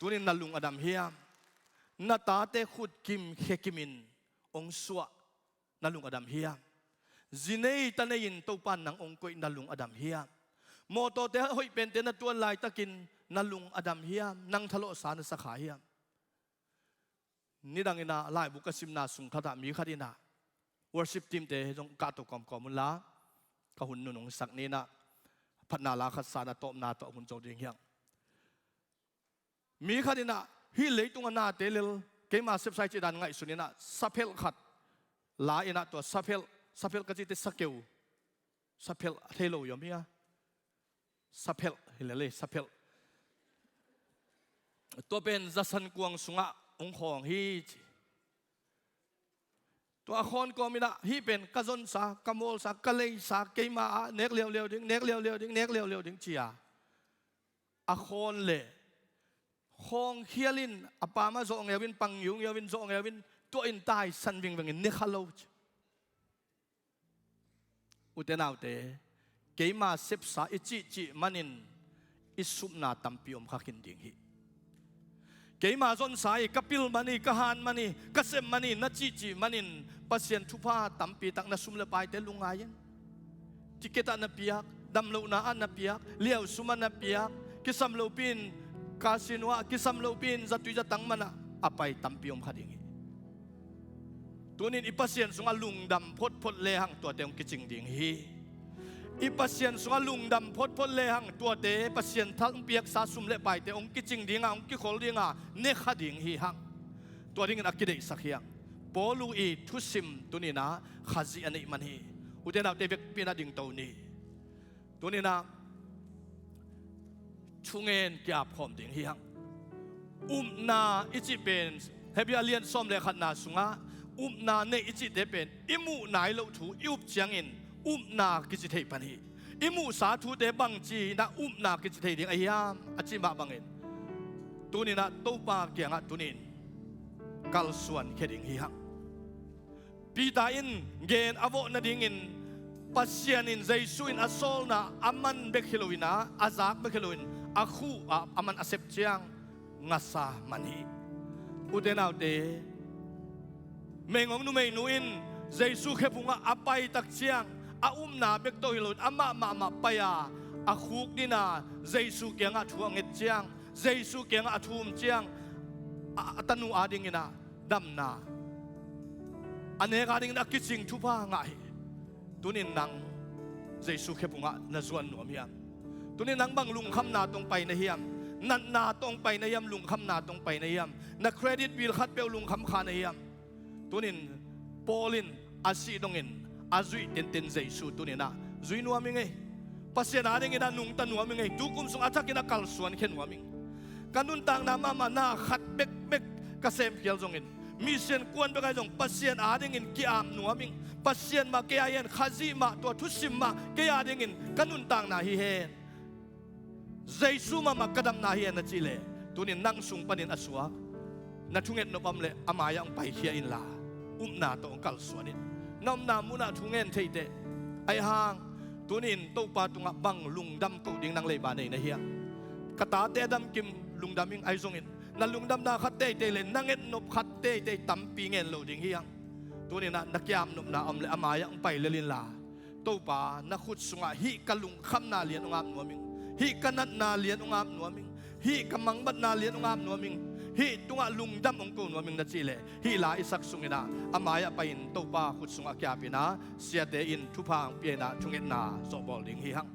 Tunin na lung a dam hiam? Na tate khut kim khia kimin hong suah, na lung a dam hiam? Zi nei ta nei-in Topa in nang hong koih, na lung a dam hiam? Mawtawte hoih pente na tuan laitakin na lung a dam hiam? Nang thalawhsa na sa kha hiam? Nidangin ah laibu ka simna sung khatah mi khat in ah, worship teamte zong kahto kawmkawm unla, ka hun nunung sak ni in ah, phatna la khat sa in ah tawpna tawh hun zo ding hi hang. Mi khat in ah, hih leitung a nate lel keima sepsa hi cih dan ngaihsun in ah, saphelh khat la in ah, tua saphelh, saphelh ka cihte sakeu, saphelh a thei lo hi om hi a, saphelh hi lel e, saphelh. Tua pen zasan kuang sungah hong khawng hi ci. Tua a khawn kawm in ah, hih pen ka zonsa, ka mawlsa, ka leisa, keima ah nek liauliau ding, nek liauliau ding, nek liauliau ding ci a, a khawn leh khawng khial in, a pam ah zawh ngeu in, pang ngiungiau in, zawh ngeu in, tua in taisan vingveng in, ne kha lo ci. Ute naute, keima sepsa i cihcih manin i supna tampi om kha khin ding hi. Keima zonsa hi, ka pil man hi, ka han man hi, ka sep man hi na cihcih manin Pasian thupha tampi tak, na sum le paite lungngai in. Ticket ah na piak, damlohna ah na piak, liausum ah na piak, kisam lopi in casino ah, kisam lopi in zatui zatang man ah a pai tampi om kha ding hi. Tunin i Pasian sungah lungdam photphot lehang tuate hong kicing ding hi. I Pasian sungah lungdam photphot lehang tuate Pasian thangpiaksa sum le paite hong kicing dinga, hong kikhol dinga, ne kha ding hi hang. Tua dingin a kideihsak hi hang. Paulu i thusim tuninah Khazih a neih man hi. Ute naute, vekpi in a dingto ni. Tuninah thungen ki-apkhawm ding hi hang. Upna i cih pen, Hebru a lian sawm le khatna sungah upna neih i cihte pen i muh nai loh thu i up ciangin upna kici thei pan hi. i muhsa thute bangci inah upna kici thei ding ahi hiam a cih mah bangin, tuni inah Topa kiangah tuni in kalsuan khia ding hi hang. Peter in gen a vawh nadingin Pasian in Jesu in a sawlna a man bek hi lo inah, a zak bek hi loin a khuh ah a man a sep ciang ngasa man hi. Ute naute, meigong numeinu in Jesu khephungah a paitak ciang a upna bek tawh hi loin amah mahmah pai a, a khuk dina Jesu kiangah thu a nget ciang, Jesu kiangah a thu um ciang, a, a tanu adingin ah damna, a nek adingin a kicing thupha ngah hi. Tunin nang Jesu khephungah na zuan nuam hiam? Tunin nang bang lungkhamna tawh pai na hiam? Natna tawh pai na hiam? Lungkhamna tawh pai na hiam? Na credit bill khat peuh lungkham kha na hiam? Tunin Paul in a sih dongin a zuih tenten Jesu tuninah zui nuam ing ei. Pasian adinginah nungta nuam ing ei. Tukum sung a thakin a kalsuan khia nuam ing. Ka nuntakna mahmah na khat bekbek ka semkhial zongin, mission kuan bek ahi zong Pasian adingin ki-ap nuam ing. Pasian mah kei a hi hen, Khazih mah, tua thusim mah kei adingin ka nuntakna hi hen, Jesu mahmah ka damna hi hen na cih leh, tunin nang sung panin a suak na thunget nop om leh a mai-ah hong paikhia inla, upna tawh hong kalsuan in. Na omna munah thungen theiteh. Ahi hang tunin Topa tungah bang lungdam koh ding nang leiba nei na hiam? Ka tate a damkim lungdam ing, ahi zongin na lungdamna khat teitei le na ngetnop khat teitei tampi ngen lo ding hi hang. Tuninah na ki-ap nopna om le a mai-ah hong pai lel inla, Topa, na khut sungah hih ka lungkhamna lian hong ap nuam ing, hih ka natna lian hong ap nuam ing, hih ka mangbatna lian hong ap nuam ing, hih tungah lungdam hong ko nuam ing na cih leh, hih la i sak sunginah a mai-ah pai-in Topa khut sungah ki-ap inah, siate in thupha hong pia inah thungetna zawhbawl ding hi hang.